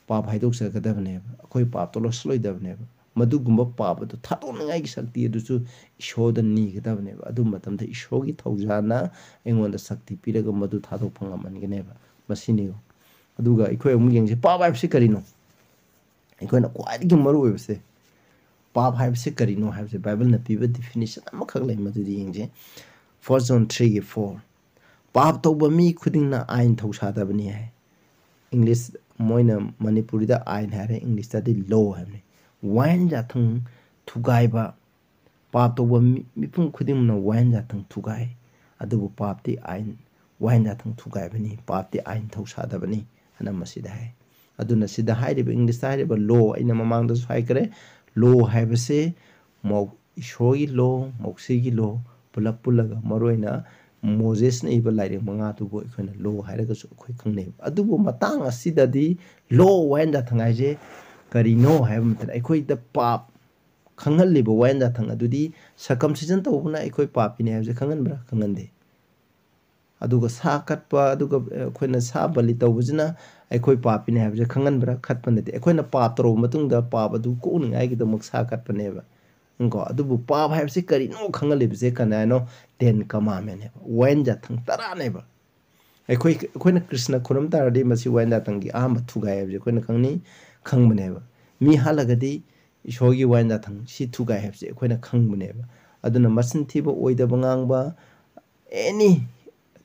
ꯄꯥꯞ ꯍꯥꯏꯗꯣꯛꯆꯒꯗꯕꯅꯦꯕ꯫ ꯑꯩꯈꯣꯏ ꯄꯥꯞꯇꯣ ꯂꯧꯁꯤꯜꯂꯣꯏꯗꯕꯅꯦꯕ꯫ ꯃꯗꯨꯒꯨꯝꯕ ꯄꯥꯞ ꯑꯗꯨ ꯊꯥꯗꯣꯛꯅꯤꯡꯉꯥꯏꯒꯤ ꯁꯛꯇꯤ ꯑꯗꯨꯁꯨ ꯏꯁꯣꯔꯗ ꯅꯤꯒꯗꯕꯅꯦꯕ꯫ ꯑꯗꯨ ꯃꯇꯝꯗ ꯏꯁꯣꯔꯒꯤ ꯊꯧꯖꯥꯜꯅ ꯑꯩꯉꯣꯟꯗ ꯁꯛꯇꯤ ꯄꯤꯔꯒ ꯃꯗꯨ ꯊꯥꯗꯣꯛꯄ ꯉꯝꯍꯟꯒꯅꯦꯕ꯫ ꯃꯁꯤꯅꯤ꯫ ꯑꯗꯨꯒ ꯑꯩꯈꯣꯏ ꯑꯃꯨꯛ ꯌꯦꯡꯁꯤ, ꯄꯥꯞ ꯍꯥꯏꯕꯁꯤ ꯀꯔꯤꯅꯣ? ꯑꯩꯈꯣꯏꯅ ꯈ꯭ꯋꯥꯏꯗꯒꯤ ꯃꯔꯨ ꯑꯣꯏꯕꯁꯦ, ꯄꯥꯞ ꯍꯥꯏꯕꯁꯤ ꯀꯔꯤꯅꯣ ꯍꯥꯏꯕꯁꯦ ꯕꯥꯏꯕꯜꯅ ꯄꯤꯕ definition ꯑꯃꯈꯛ ꯂꯩ, ꯃꯗꯨꯗꯤ ꯌꯦꯡꯁꯦ꯫ First John three ꯒꯤ four, "ꯄꯥꯞ ꯇꯧꯕ ꯃꯤ ꯈꯨꯗꯤꯡꯅ ꯑꯥꯏꯟ ꯊꯧꯁꯥꯗꯕꯅꯤ" ꯍꯥꯏ꯫ English, ꯃꯣꯏꯅ ꯃꯅꯤꯄꯨꯔꯤꯗ ꯑꯥꯏꯟ ꯍꯥꯏꯔꯦ, English ꯇꯗꯤ law ꯍꯥꯏꯕꯅꯤ꯫ ꯋꯥꯌꯦꯟ ꯌꯥꯊꯪ ꯊꯨꯒꯥꯏꯕ, ꯄꯥꯞ ꯇꯧꯕ ꯃꯤ-, ꯃꯤꯄꯨꯝ ꯈꯨꯗꯤꯡꯃꯛꯅ ꯋꯥꯌꯦꯟ ꯌꯥꯊꯪ ꯊꯨꯒꯥꯏ, ꯑꯗꯨꯕꯨ ꯄꯥꯞꯇꯤ ꯑꯥꯏꯟ, ꯋꯥꯌꯦꯟ ꯌꯥꯊꯪ ꯊꯨꯒꯥꯏꯕꯅꯤ, ꯄꯥꯞꯇꯤ ꯑꯥꯏꯟ ꯊꯧꯁꯥꯗꯕꯅꯤ ꯍꯥꯏꯅ ꯃꯁꯤꯗ ꯍꯥꯏ꯫ ꯑꯗꯨꯅ ꯁꯤꯗ ꯍꯥꯏꯔꯤꯕ, English ꯇ ꯍꯥꯏꯔꯤꯕ law, ꯑꯩꯅ ꯃꯃꯥꯡꯗꯁꯨ ꯍꯥꯏꯈ꯭ꯔꯦ, law ꯍꯥꯏꯕꯁꯦ ꯃꯧ-, ꯏꯁꯣꯔꯒꯤ law, ꯃꯧꯁꯤꯒꯤ law, ꯄꯨꯂꯞ ꯄꯨꯜꯂꯒ ꯃꯔꯨꯑꯣꯏꯅ ꯃꯣꯖꯦꯁꯅ ꯏꯕ ꯂꯥꯏꯔꯤꯛ ꯃꯉꯥꯗꯨꯕꯨ ꯑꯩꯈꯣꯏꯅ law ꯍꯥꯏꯔꯒꯁꯨ ꯑꯩꯈꯣꯏ ꯈꯪꯅꯩꯕ꯫ ꯑꯗꯨꯕꯨ ꯃꯇꯥꯡ ꯑꯁꯤꯗꯗꯤ law, ꯋꯥꯌꯦꯟ ꯌꯥꯊꯪ ꯍꯥꯏꯁꯦ ꯀꯔꯤꯅꯣ ꯍꯥꯏꯕ ꯃꯇꯝꯗ, ꯑꯩꯈꯣꯏꯗ ꯄꯥꯞ ꯈꯪꯍꯜꯂꯤꯕ ꯋꯥꯌꯦꯟ ꯌꯥꯊꯪ ꯑꯗꯨꯗꯤ circumcision ꯇꯧꯕꯅ ꯑꯩꯈꯣꯏ ꯄꯥꯞꯄꯤꯅꯤ ꯍꯥꯏꯕꯁꯦ ꯈꯪꯍꯟꯕ꯭ꯔꯥ? ꯈꯪꯍꯟꯗꯦ꯫ ꯑꯗꯨꯒ ꯁꯥ ꯀꯠꯄ, ꯑꯗꯨꯒ, ꯑ, ꯑꯩꯈꯣꯏꯅ ꯁꯥ ꯕꯂꯤ ꯇꯧꯕꯁꯤꯅ ꯑꯩꯈꯣꯏ ꯄꯥꯞꯄꯤꯅꯤ ꯍꯥꯏꯕꯁꯦ ꯈꯪꯍꯟꯕ꯭ꯔꯥ? ꯈꯠꯄ ꯅꯠꯇꯦ꯫ ꯑꯩꯈꯣꯏꯅ ꯄꯥꯞ ꯇꯧꯔꯕ ꯃꯇꯨꯡꯗ ꯄꯥꯞ ꯑꯗꯨ ꯀꯣꯛꯅꯤꯡꯉꯥꯏꯒꯤꯗꯃꯛ ꯁꯥ ꯀꯠꯄꯅꯦꯕ꯫ ꯀꯣ, ꯑꯗꯨꯕꯨ ꯄꯥꯞ ꯍꯥꯏꯕꯁꯤ ꯀꯔꯤꯅꯣ ꯈꯪꯍꯜꯂꯤꯕꯁꯦ ꯀꯅꯥꯅꯣ? Ten Commandment ꯅꯦꯕ꯫ ꯋꯥꯌꯦꯟ ꯌꯥꯊꯪ ꯇꯔꯥꯅꯦꯕ꯫ ꯑꯩꯈꯣꯏ, ꯑꯩꯈꯣꯏꯅ ꯀ꯭ꯔꯤꯁꯅ ꯈꯨꯔꯨꯝ ꯇꯥꯔꯗꯤ ꯃꯁꯤ ꯋꯥꯌꯦꯟ ꯌꯥꯊꯪꯒꯤ ꯑꯍꯥꯟꯕ ꯊꯨꯒꯥꯏ ꯍꯥꯏꯕꯁꯦ ꯑꯩꯈꯣꯏꯅ ꯈꯪꯅꯤ, ꯈꯪꯕꯅꯦꯕ꯫ ꯃꯤ ꯍꯥꯠꯂꯒꯗꯤ ꯏꯁꯣꯔꯒꯤ ꯋꯥꯌꯦꯟ ꯌꯥꯊꯪ ꯁꯤ ꯊꯨꯒꯥꯏ ꯍꯥꯏꯕꯁꯦ ꯑꯩꯈꯣꯏꯅ ꯈꯪꯕꯅꯦꯕ꯫ ꯑꯗꯨꯅ ꯃꯆꯤꯟ ꯊꯤꯕ, ꯑꯣꯏꯗꯕ ꯉꯥꯡꯕ, any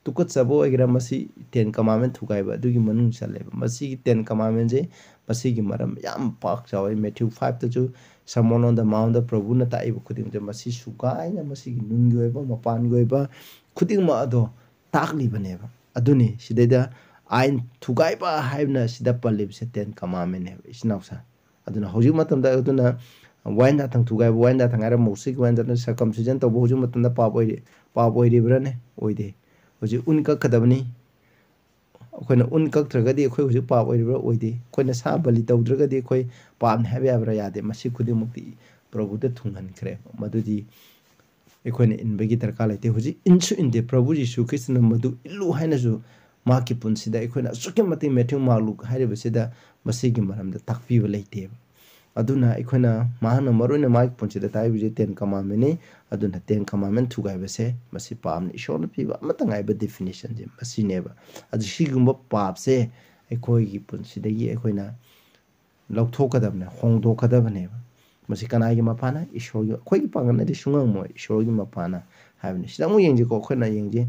ꯇꯨꯀꯠꯆꯕ ꯑꯣꯏꯒꯦꯔꯥ, ꯃꯁꯤ Ten Commandment ꯊꯨꯒꯥꯏꯕ ꯑꯗꯨꯒꯤ ꯃꯅꯨꯡ ꯆꯜꯂꯦꯕ꯫ ꯃꯁꯤꯒꯤ Ten Commandment ꯁꯦ, ꯃꯁꯤꯒꯤ ꯃꯔꯝ ꯌꯥꯝ ꯄꯥꯛ ꯆꯥꯎꯋꯦ꯫ Matthew five ꯇꯁꯨ, Sermon on the Mount ꯗ ꯄ꯭ꯔꯚꯨꯅ ꯇꯥꯛꯏꯕ ꯈꯨꯗꯤꯡꯃꯛꯁꯦ, ꯃꯁꯤ ꯁꯨꯒꯥꯏꯅ ꯃꯁꯤꯒꯤ ꯅꯨꯡꯒꯤ ꯑꯣꯏꯕ, ꯃꯄꯥꯟꯒꯤ ꯑꯣꯏꯕ ꯈꯨꯗꯤꯡꯃꯛ ꯑꯗꯣ ꯇꯥꯛꯂꯤꯕꯅꯦꯕ꯫ ꯑꯗꯨꯅꯤ ꯁꯤꯗꯩꯗ ꯑꯥꯏꯟ ꯊꯨꯒꯥꯏꯕ ꯍꯥꯏꯕꯅ ꯁꯤꯗ ꯄꯜꯂꯤꯕꯁꯦ Ten Commandment ꯅꯦꯕ, ꯏꯆꯤꯟ ꯏꯅꯥꯎꯁꯥ꯫ ꯑꯗꯨꯅ ꯍꯧꯖꯤꯛ ꯃꯇꯝꯗ ꯑꯗꯨꯅ ꯋꯥꯌꯦꯟ ꯌꯥꯊꯪ ꯊꯨꯒꯥꯏꯕ, ꯋꯥꯌꯦꯟ ꯌꯥꯊꯪ ꯍꯥꯏꯔ ꯃꯧꯁꯤꯒꯤ ꯋꯥꯌꯦꯟ ꯌꯥꯊꯪ, circumcision ꯇꯧꯕ ꯍꯧꯖꯤꯛ ꯃꯇꯝꯗ ꯄꯥꯞ ꯑꯣꯏꯔꯤ-, ꯄꯥꯞ ꯑꯣꯏꯔꯤꯕ꯭ꯔꯥꯅꯦ? ꯑꯣꯏꯗꯦ꯫ ꯍꯧꯖꯤꯛ ꯎꯟ ꯀꯛꯀꯗꯕꯅꯤ꯫ ꯑꯩꯈꯣꯏꯅ ꯎꯟ ꯀꯛꯇ꯭ꯔꯒꯗꯤ ꯑꯩꯈꯣꯏ ꯍꯧꯖꯤꯛ ꯄꯥꯞ ꯑꯣꯏꯔꯤꯕ꯭ꯔꯥ? ꯑꯣꯏꯗꯦ꯫ ꯑꯩꯈꯣꯏꯅ ꯁꯥ ꯕꯂꯤ ꯇꯧꯗ꯭ꯔꯒꯗꯤ ꯑꯩꯈꯣꯏ ꯄꯥꯞꯅꯤ ꯍꯥꯏꯕ ꯌꯥꯕ꯭ꯔꯥ? ꯌꯥꯗꯦ꯫ ꯃꯁꯤ ꯈꯨꯗꯤꯡꯃꯛꯇꯤ ꯄ꯭ꯔꯚꯨꯗ ꯊꯨꯡꯍꯟꯈ꯭ꯔꯦ꯫ ꯃꯗꯨꯗꯤ ꯑꯩꯈꯣꯏꯅ ꯏꯟꯕꯒꯤ ꯗꯔꯀꯥꯔ ꯂꯩꯇꯦ꯫ ꯍꯧꯖꯤꯛ ꯏꯟꯁꯨ ꯏꯟꯗꯦ꯫ ꯄ꯭ꯔꯚꯨ ꯖꯤꯁꯨ ꯈ꯭ꯔꯤꯁꯇꯅ ꯃꯗꯨ ꯏꯜꯂꯨ ꯍꯥꯏꯅꯁꯨ ꯃꯍꯥꯛꯀꯤ ꯄꯨꯟꯁꯤꯗ ꯑꯩꯈꯣꯏꯅ ꯑꯁꯨꯛꯀꯤ ꯃꯇꯤꯛ ꯃꯦꯊ꯭ꯌꯨ, ꯃꯥꯔꯛ, ꯂꯨꯛ ꯍꯥꯏꯔꯤꯕꯁꯤꯗ ꯃꯁꯤꯒꯤ ꯃꯔꯝꯗ ꯇꯥꯛꯄꯤꯕ ꯂꯩꯇꯦꯕ꯫ ꯑꯗꯨꯅ ꯑꯩꯈꯣꯏꯅ, ꯃꯍꯥꯛꯅ ꯃꯔꯨꯑꯣꯏꯅ ꯃꯥꯒꯤ ꯄꯨꯟꯁꯤꯗ ꯇꯥꯛꯏꯕꯁꯦ ꯇꯦꯟ ꯀꯃꯥꯟꯃꯦꯟꯅꯤ꯫ ꯑꯗꯨꯅ ꯇꯦꯟ ꯀꯃꯥꯟꯃꯦꯟ ꯊꯨꯒꯥꯏꯕꯁꯦ ꯃꯁꯤ ꯄꯥꯞꯅꯤ꯫ ꯏꯁꯣꯔꯅ ꯄꯤꯕ ꯑꯃꯠꯇ ꯉꯥꯏꯕ ꯗꯤꯐꯤꯅꯤꯁꯟꯁꯦ ꯃꯁꯤꯅꯦꯕ꯫ ꯑꯗꯨ ꯁꯤꯒꯨꯝꯕ ꯄꯥꯞꯁꯦ ꯑꯩꯈꯣꯏꯒꯤ ꯄꯨꯟꯁꯤꯗꯒꯤ ꯑꯩꯈꯣꯏꯅ ꯂꯧꯊꯣꯛꯀꯗꯕꯅꯦ, ꯍꯣꯡꯗꯣꯛꯀꯗꯕꯅꯦꯕ꯫ ꯃꯁꯤ ꯀꯅꯥꯒꯤ ꯃꯄꯥꯟꯅ? ꯏꯁꯣꯔꯒꯤ꯫ ꯑꯩꯈꯣꯏꯒꯤ ꯄꯥꯡꯒꯜꯅꯗꯤ ꯁꯨꯡꯉꯝꯃꯣꯏ, ꯏꯁꯣꯔꯒꯤ ꯃꯄꯥꯟꯅ ꯍꯥꯏꯕꯅꯤ꯫ ꯁꯤꯗ ꯑꯃꯨꯛ ꯌꯦꯡꯁꯤꯀꯣ, ꯑꯩꯈꯣꯏꯅ ꯌꯦꯡꯁꯤ꯫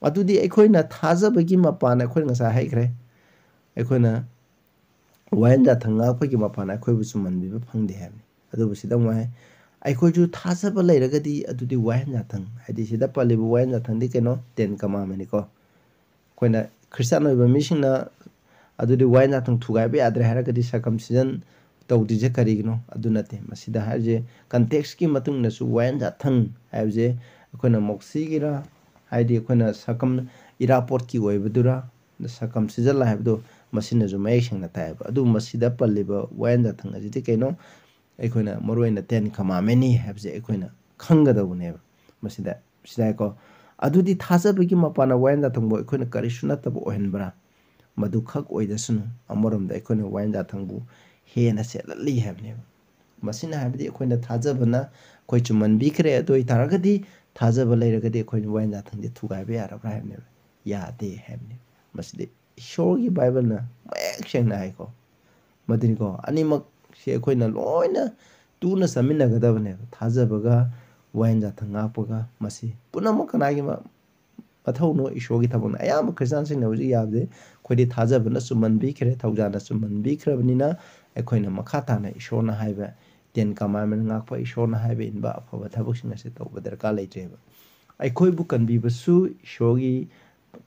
ꯑꯗꯨꯗꯤ ꯑꯩꯈꯣꯏꯅ ꯊꯥꯖꯕꯒꯤ ꯃꯄꯥꯟꯅ, ꯑꯩꯈꯣꯏꯅ ꯉꯁꯥꯏ ꯍꯥꯏꯈ꯭ꯔꯦ, ꯑꯩꯈꯣꯏꯅ ꯋꯥꯌꯦꯟ ꯌꯥꯊꯪ ꯉꯥꯛꯄꯒꯤ ꯃꯄꯥꯟꯅ ꯑꯩꯈꯣꯏꯕꯨ ꯆꯨꯝꯍꯟꯕꯤꯕ ꯐꯪꯗꯦ ꯍꯥꯏꯕꯅꯤ꯫ ꯑꯗꯨꯕꯨ ꯁꯤꯗ ꯑꯃꯨꯛ ꯍꯥꯏ, ꯑꯩꯈꯣꯏꯁꯨ ꯊꯥꯖꯕ ꯂꯩꯔꯒꯗꯤ ꯑꯗꯨꯗꯤ ꯋꯥꯌꯦꯟ ꯌꯥꯊꯪ, ꯍꯥꯏꯗꯤ ꯁꯤꯗ ꯄꯜꯂꯤꯕ ꯋꯥꯌꯦꯟ ꯌꯥꯊꯪꯗꯤ ꯀꯩꯅꯣ? ꯇꯦꯟ ꯀꯃꯥꯟꯃꯦꯟꯅꯤꯀꯣ꯫ ꯑꯩꯈꯣꯏꯅ ꯈ꯭ꯔꯤꯁꯇꯥꯟ ꯑꯣꯏꯕ ꯃꯤꯁꯤꯡꯅ ꯑꯗꯨꯗꯤ ꯋꯥꯌꯦꯟ ꯌꯥꯊꯪ ꯊꯨꯒꯥꯏꯕ ꯌꯥꯗ꯭ꯔꯦ ꯍꯥꯏꯔꯒꯗꯤ ꯁꯔꯀꯝꯁꯤꯖꯟ ꯇꯧꯗ꯭ꯔꯤꯁꯦ ꯀꯔꯤꯒꯤꯅꯣ? ꯑꯗꯨ ꯅꯠꯇꯦ꯫ ꯃꯁꯤꯗ ꯍꯥꯏꯔꯤꯁꯦ ꯀꯟꯇꯦꯛꯁꯀꯤ ꯃꯇꯨꯡ ꯏꯟꯅꯁꯨ ꯋꯥꯌꯦꯟ ꯌꯥꯊꯪ ꯍꯥꯏꯕꯁꯦ ꯑꯩꯈꯣꯏꯅ ꯃꯣꯛꯁꯤꯒꯤꯔ, ꯍꯥꯏꯗꯤ ꯑꯩꯈꯣꯏꯅ ꯁꯔꯀꯝ, ꯏꯔꯥꯄꯣꯠꯀꯤ ꯑꯣꯏꯕꯗꯨꯔ, ꯁꯔꯀꯝꯁꯤꯖꯟ ꯍꯥꯏꯕꯗꯣ ꯃꯁꯤꯅꯁꯨ ꯃꯌꯦꯛ ꯁꯦꯡꯅ ꯇꯥꯏꯌꯦꯕ꯫ ꯑꯗꯨ ꯃꯁꯤꯗ ꯄꯜꯂꯤꯕ ꯋꯥꯌꯦꯟ ꯌꯥꯊꯪ ꯑꯁꯤꯗꯤ ꯀꯩꯅꯣ? ꯑꯩꯈꯣꯏꯅ ꯃꯔꯨꯑꯣꯏꯅ ꯇꯦꯟ ꯀꯃꯥꯟꯃꯦꯟꯅꯤ ꯍꯥꯏꯕꯁꯦ ꯑꯩꯈꯣꯏꯅ ꯈꯪꯒꯗꯧꯕꯅꯦꯕ꯫ ꯃꯁꯤꯗ, ꯁꯤꯗ ꯍꯥꯏꯀꯣ, ꯑꯗꯨꯗꯤ ꯊꯥꯖꯕꯒꯤ ꯃꯄꯥꯟꯅ ꯋꯥꯌꯦꯟ ꯌꯥꯊꯪꯕꯨ ꯑꯩꯈꯣꯏꯅ ꯀꯔꯤꯁꯨ ꯅꯠꯇꯕ ꯑꯣꯏꯍꯟꯕ꯭ꯔꯥ? ꯃꯗꯨ ꯈꯛ ꯑꯣꯏꯗꯁꯅꯨ, ꯑꯃꯔꯣꯝꯗ ꯑꯩꯈꯣꯏꯅ ꯋꯥꯌꯦꯟ ꯌꯥꯊꯪꯕꯨ ꯍꯦꯟꯅ ꯆꯦꯠꯍꯜꯂꯤ ꯍꯥꯏꯕꯅꯦꯕ꯫ ꯃꯁꯤꯅ ꯍꯥꯏꯕꯗꯤ ꯑꯩꯈꯣꯏꯅ ꯊꯥꯖꯕꯅ ꯑꯩꯈꯣꯏ ꯆꯨꯝꯃꯟꯕꯤꯈ꯭ꯔꯦ, ꯑꯗꯨ ꯑꯣꯏꯇꯥꯔꯒꯗꯤ ꯊꯥꯖꯕ ꯂꯩꯔꯒꯗꯤ ꯑꯩꯈꯣꯏꯅ ꯋꯥꯌꯦꯟ ꯌꯥꯊꯪꯗꯤ ꯊꯨꯒꯥꯏꯕ ꯌꯥꯔꯕ꯭ꯔꯥ ꯍꯥꯏꯕꯅꯦꯕ꯫ ꯌꯥꯗꯦ ꯍꯥꯏꯕꯅꯦꯕ꯫ ꯃꯁꯤꯗꯤ ꯏꯁꯣꯔꯒꯤ ꯕꯥꯏꯕꯜꯅ ꯃꯌꯦꯛ ꯁꯦꯡꯅ ꯍꯥꯏꯀꯣ꯫ ꯃꯗꯨꯅꯤꯀꯣ, ꯑꯅꯤꯃꯛꯁꯦ ꯑꯩꯈꯣꯏꯅ ꯂꯣꯏꯅ ꯇꯨꯅ ꯆꯠꯃꯤꯟꯅꯒꯗꯕꯅꯦꯕ꯫ ꯊꯥꯖꯕꯒ ꯋꯥꯌꯦꯟ ꯌꯥꯊꯪ ꯉꯥꯛꯄꯒ, ꯃꯁꯤ ꯄꯨꯝꯅꯃꯛ ꯀꯅꯥꯒꯤ ꯃ-, ꯃꯊꯧꯅꯣ? ꯏꯁꯣꯔꯒꯤ ꯊꯕꯛꯅꯤ꯫ ꯑꯌꯥꯝꯕ ꯈ꯭ꯔꯤꯁꯇꯥꯟꯁꯤꯡꯅ ꯍꯧꯖꯤꯛ ꯌꯥꯕꯗꯤ ꯑꯩꯈꯣꯏꯗꯤ ꯊꯥꯖꯕꯅ ꯆꯨꯝꯃꯟꯕꯤꯈ꯭ꯔꯦ, ꯊꯧꯖꯥꯜꯅ ꯆꯨꯝꯃꯟꯕꯤꯈ꯭ꯔꯕꯅꯤꯅ ꯑꯩꯈꯣꯏꯅ ꯃꯈꯥ ꯇꯥꯅ ꯏꯁꯣꯔꯅ ꯍꯥꯏꯕ ꯇꯦꯟ ꯀꯃꯥꯟꯃꯦꯟ ꯉꯥꯛꯄ, ꯏꯁꯣꯔꯅ ꯍꯥꯏꯕ ꯏꯟꯕ ꯑꯐꯕ ꯊꯕꯛꯁꯤꯡ ꯑꯁꯤ ꯇꯧꯕ ꯗꯔꯀꯥꯔ ꯂꯩꯇ꯭ꯔꯦꯕ꯫ ꯑꯩꯈꯣꯏꯕꯨ ꯀꯟꯕꯤꯕꯁꯨ ꯏꯁꯣꯔꯒꯤ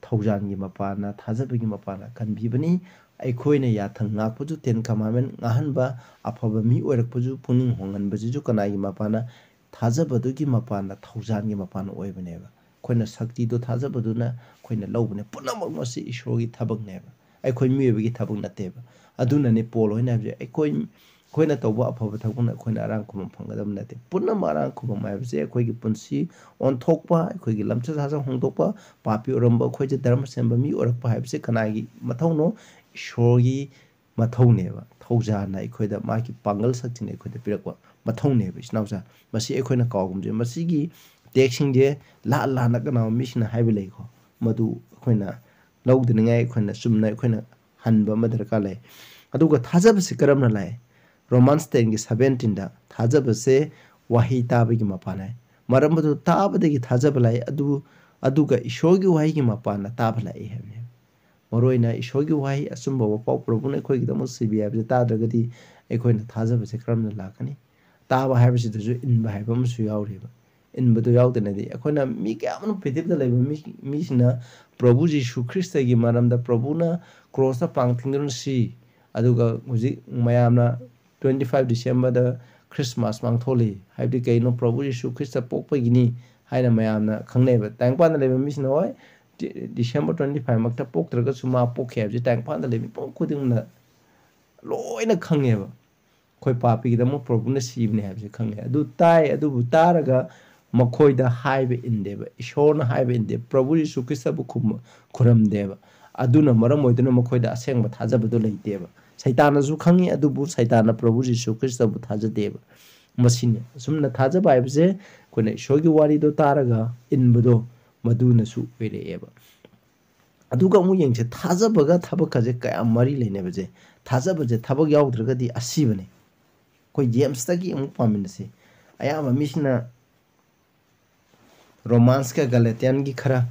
ꯊꯧꯖꯥꯜꯒꯤ ꯃꯄꯥꯟꯅ, ꯊꯥꯖꯕꯒꯤ ꯃꯄꯥꯟꯅ ꯀꯟꯕꯤꯕꯅꯤ꯫ ꯑꯩꯈꯣꯏꯅ ꯌꯥꯊꯪ ꯉꯥꯛꯄꯁꯨ, ꯇꯦꯟ ꯀꯃꯥꯟꯃꯦꯟ ꯉꯥꯛꯍꯟꯕ, ꯑꯐꯕ ꯃꯤ ꯑꯣꯏꯔꯛꯄꯁꯨ, ꯄꯨꯛꯅꯤꯡ ꯍꯣꯡꯍꯟꯕꯁꯤꯁꯨ ꯀꯅꯥꯒꯤ ꯃꯄꯥꯟꯅ? ꯊꯥꯖꯕꯗꯨꯒꯤ ꯃꯄꯥꯟꯅ, ꯊꯧꯖꯥꯜꯒꯤ ꯃꯄꯥꯟꯅ ꯑꯣꯏꯕꯅꯦꯕ꯫ ꯑꯩꯈꯣꯏꯅ ꯁꯛꯇꯤꯗꯣ ꯊꯥꯖꯕꯗꯨꯅ ꯑꯩꯈꯣꯏꯅ ꯂꯧꯕꯅꯦ꯫ ꯄꯨꯝꯅꯃꯛ ꯃꯁꯤ ꯏꯁꯣꯔꯒꯤ ꯊꯕꯛꯅꯦꯕ, ꯑꯩꯈꯣꯏ ꯃꯤꯑꯣꯏꯕꯒꯤ ꯊꯕꯛ ꯅꯠꯇꯦꯕ꯫ ꯑꯗꯨꯅꯅꯦ ꯄꯣꯜ ꯍꯣꯏꯅ ꯍꯥꯏꯕꯁꯦ, ꯑꯩꯈꯣꯏ ꯑꯩꯈꯣꯏꯅ ꯇꯧꯕ ꯑꯐꯕ ꯊꯕꯛꯅ ꯑꯩꯈꯣꯏꯅ ꯑꯔꯥꯡ ꯈꯨꯕꯝ ꯐꯪꯒꯗꯕ ꯅꯠꯇꯦ꯫ ꯄꯨꯝꯅꯃꯛ ꯑꯔꯥꯡ ꯈꯨꯕꯝ ꯍꯥꯏꯕꯁꯦ ꯑꯩꯈꯣꯏꯒꯤ ꯄꯨꯟꯁꯤ ꯑꯣꯟꯊꯣꯛꯄ, ꯑꯩꯈꯣꯏꯒꯤ ꯂꯝꯆꯠ ꯁꯥꯖꯠ ꯍꯣꯡꯗꯣꯛꯄ, ꯄꯥꯄꯤ ꯑꯣꯏꯔꯝꯕ ꯑꯩꯈꯣꯏꯁꯦ ꯙꯔꯃ ꯁꯦꯝꯕ ꯃꯤ ꯑꯣꯏꯔꯛꯄ ꯍꯥꯏꯕꯁꯦ ꯀꯅꯥꯒꯤ ꯃꯊꯧꯅꯣ? ꯏꯁꯣꯔꯒꯤ ꯃꯊꯧꯅꯦꯕ꯫ ꯊꯧꯖꯥꯜꯅ ꯑꯩꯈꯣꯏꯗ ꯃꯥꯒꯤ ꯄꯥꯡꯒꯜ ꯁꯛꯇꯤꯅ ꯑꯩꯈꯣꯏꯗ ꯄꯤꯔꯛꯄ ꯃꯊꯧꯅꯦꯕ, ꯏꯆꯤꯟ ꯏꯅꯥꯎꯁꯥ꯫ ꯃꯁꯤ ꯑꯩꯈꯣꯏꯅ ꯀꯥꯎꯒꯨꯝꯁꯦ꯫ ꯃꯁꯤꯒꯤ ꯇꯦꯛꯁꯁꯤꯡꯁꯦ ꯂꯥꯟ ꯂꯥꯟꯅ ꯀꯅꯥꯒꯨꯝꯕ ꯃꯤꯁꯤꯡꯅ ꯍꯥꯏꯕ ꯂꯩꯀꯣ, ꯃꯗꯨ ꯑꯩꯈꯣꯏꯅ ꯂꯧꯗꯅꯤꯡꯉꯥꯏ ꯑꯩꯈꯣꯏꯅ ꯆꯨꯝꯅ ꯑꯩꯈꯣꯏꯅ ꯍꯟꯕ ꯑꯃ ꯗꯔꯀꯥꯔ ꯂꯩ꯫ ꯑꯗꯨꯒ ꯊꯥꯖꯕꯁꯤ ꯀꯔꯝꯅ ꯂꯥꯛꯏ? ꯔꯣꯃꯥꯟꯁ ꯇꯦꯟꯒꯤ ꯁꯕꯦꯟꯇꯤꯟꯗ ꯊꯥꯖꯕꯁꯦ ꯋꯥꯍꯩ ꯇꯥꯕꯒꯤ ꯃꯄꯥꯟ ꯍꯥꯏ꯫ ꯃꯔꯝ ꯑꯗꯨ ꯇꯥꯕꯗꯒꯤ ꯊꯥꯖꯕ ꯂꯥꯛꯏ, ꯑꯗꯨ, ꯑꯗꯨꯒ ꯏꯁꯣꯔꯒꯤ ꯋꯥꯍꯩꯒꯤ ꯃꯄꯥꯟꯅ ꯇꯥꯕ ꯂꯥꯛꯏ ꯍꯥꯏꯕꯅꯦꯕ꯫ ꯃꯔꯨꯑꯣꯏꯅ ꯏꯁꯣꯔꯒꯤ ꯋꯥꯍꯩ ꯑꯆꯨꯝꯕ ꯋꯥꯄꯥꯎ ꯄ꯭ꯔꯚꯨꯅ ꯑꯩꯈꯣꯏꯒꯤꯗꯃꯛ ꯁꯤꯕꯤ ꯍꯥꯏꯕꯁꯦ ꯇꯥꯗ꯭ꯔꯒꯗꯤ ꯑꯩꯈꯣꯏꯅ ꯊꯥꯖꯕꯁꯦ ꯀꯔꯝꯅ ꯂꯥꯛꯀꯅꯤ? ꯇꯥꯕ ꯍꯥꯏꯕꯁꯤꯗꯁꯨ ꯏꯟꯕ ꯍꯥꯏꯕ ꯑꯃꯁꯨ ꯌꯥꯎꯔꯤꯕ꯫ ꯏꯟꯕꯗꯨ ꯌꯥꯎꯗꯅꯗꯤ ꯑꯩꯈꯣꯏꯅ ꯃꯤ ꯀꯌꯥ ꯑꯃꯅ ꯄ꯭ꯔꯤꯊꯤꯕꯤꯗ ꯂꯩꯕ ꯃꯤ, ꯃꯤꯁꯤꯡꯅ ꯄ꯭ꯔꯚꯨ ꯖꯤꯁꯨ ꯈ꯭ꯔꯤꯁꯇꯒꯤ ꯃꯔꯝꯗ ꯄ꯭ꯔꯚꯨꯅ ꯀ꯭ꯔꯣꯁꯇ ꯄꯥꯡ ꯊꯤꯡꯗꯨꯅ ꯁꯤ, ꯑꯗꯨꯒ ꯍꯧꯖꯤꯛ ꯃꯌꯥꯝꯅ twenty five Decemberꯗ ꯈ꯭ꯔꯤꯁꯃꯥꯁ ꯄꯥꯡꯊꯣꯛꯂꯤ꯫ ꯍꯥꯏꯕꯗꯤ ꯀꯩꯅꯣ? ꯄ꯭ꯔꯚꯨ ꯖꯤꯁꯨ ꯈ꯭ꯔꯤꯁꯇ ꯄꯣꯛꯄꯒꯤꯅꯤ ꯍꯥꯏꯅ ꯃꯌꯥꯝꯅ ꯈꯪꯅꯩꯕ꯫ ꯇꯥꯏꯕꯪꯄꯥꯟꯗ ꯂꯩꯕ ꯃꯤꯁꯤꯡꯅ ꯍꯣꯏ ꯗꯤ-, December twenty five ꯃꯛꯇ ꯄꯣꯛꯇ꯭ꯔꯒꯁꯨ ꯃꯥ ꯄꯣꯛꯈꯤ ꯍꯥꯏꯕꯁꯤ ꯇꯥꯏꯕꯪꯄꯥꯟꯗ ꯂꯩꯕ ꯃꯤꯄꯨꯝ ꯈꯨꯗꯤꯡꯃꯛꯅ ꯂꯣꯏꯅ ꯈꯪꯉꯦꯕ꯫ ꯑꯩꯈꯣꯏ ꯄꯥꯄꯤꯒꯤꯗꯃꯛ ꯄ꯭ꯔꯚꯨꯅ ꯁꯤꯕꯅꯦ ꯍꯥꯏꯕꯁꯦ ꯈꯪꯉꯦ꯫ ꯑꯗꯨ ꯇꯥꯏ, ꯑꯗꯨꯕꯨ ꯇꯥꯔꯒ ꯃꯈꯣꯏꯗ ꯍꯥꯏꯕ ꯏꯟꯗꯦꯕ, ꯏꯁꯣꯔꯅ ꯍꯥꯏꯕ ꯏꯟꯗꯦ, ꯄ꯭ꯔꯚꯨ ꯌꯤꯁꯨ ꯈ꯭ꯔꯤꯁꯇꯕꯨ ꯈꯨꯝꯕ-, ꯈꯨꯔꯝꯗꯦꯕ꯫ ꯑꯗꯨꯅ ꯃꯔꯝ ꯑꯣꯏꯗꯨꯅ ꯃꯈꯣꯏꯗ ꯑꯁꯦꯡꯕ ꯊꯥꯖꯕꯗꯨ ꯂꯩꯇꯦꯕ꯫ ꯁꯩꯇꯥꯟꯅꯁꯨ ꯈꯪꯉꯤ, ꯑꯗꯨꯕꯨ ꯁꯩꯇꯥꯟꯅ ꯄ꯭ꯔꯚꯨ ꯌꯤꯁꯨ ꯈ꯭ꯔꯤꯁꯇꯕꯨ ꯊꯥꯖꯗꯦꯕ꯫ ꯃꯁꯤꯅꯤ꯫ ꯑꯁꯨꯝꯅ ꯊꯥꯖꯕ ꯍꯥꯏꯕꯁꯦ ꯑꯩꯈꯣꯏꯅ ꯏꯁꯣꯔꯒꯤ ꯋꯥꯔꯤꯗꯣ ꯇꯥꯔꯒ ꯏꯟꯕꯗꯣ, ꯃꯗꯨꯅꯁꯨ ꯑꯣꯏꯔꯛꯑꯦꯕ꯫ ꯑꯗꯨꯒ ꯑꯃꯨꯛ ꯌꯦꯡꯁꯦ, ꯊꯥꯖꯕꯒ ꯊꯕꯛꯀꯁꯦ ꯀꯌꯥꯝ ꯃꯔꯤ ꯂꯩꯅꯕꯁꯦ꯫ ꯊꯥꯖꯕꯁꯦ ꯊꯕꯛ ꯌꯥꯎꯗ꯭ꯔꯒꯗꯤ ꯑꯁꯤꯕꯅꯦ꯫ ꯑꯩꯈꯣꯏ ꯖꯦꯝꯁꯇꯒꯤ ꯑꯃꯨꯛ ꯄꯥꯃꯤꯟꯅꯁꯤ꯫ ꯑꯌꯥꯝꯕ ꯃꯤꯁꯤꯡꯅ ꯔꯣꯃꯥꯟꯁꯀ ꯒꯂꯦꯇꯤꯌꯥꯟꯒꯤ ꯈꯔ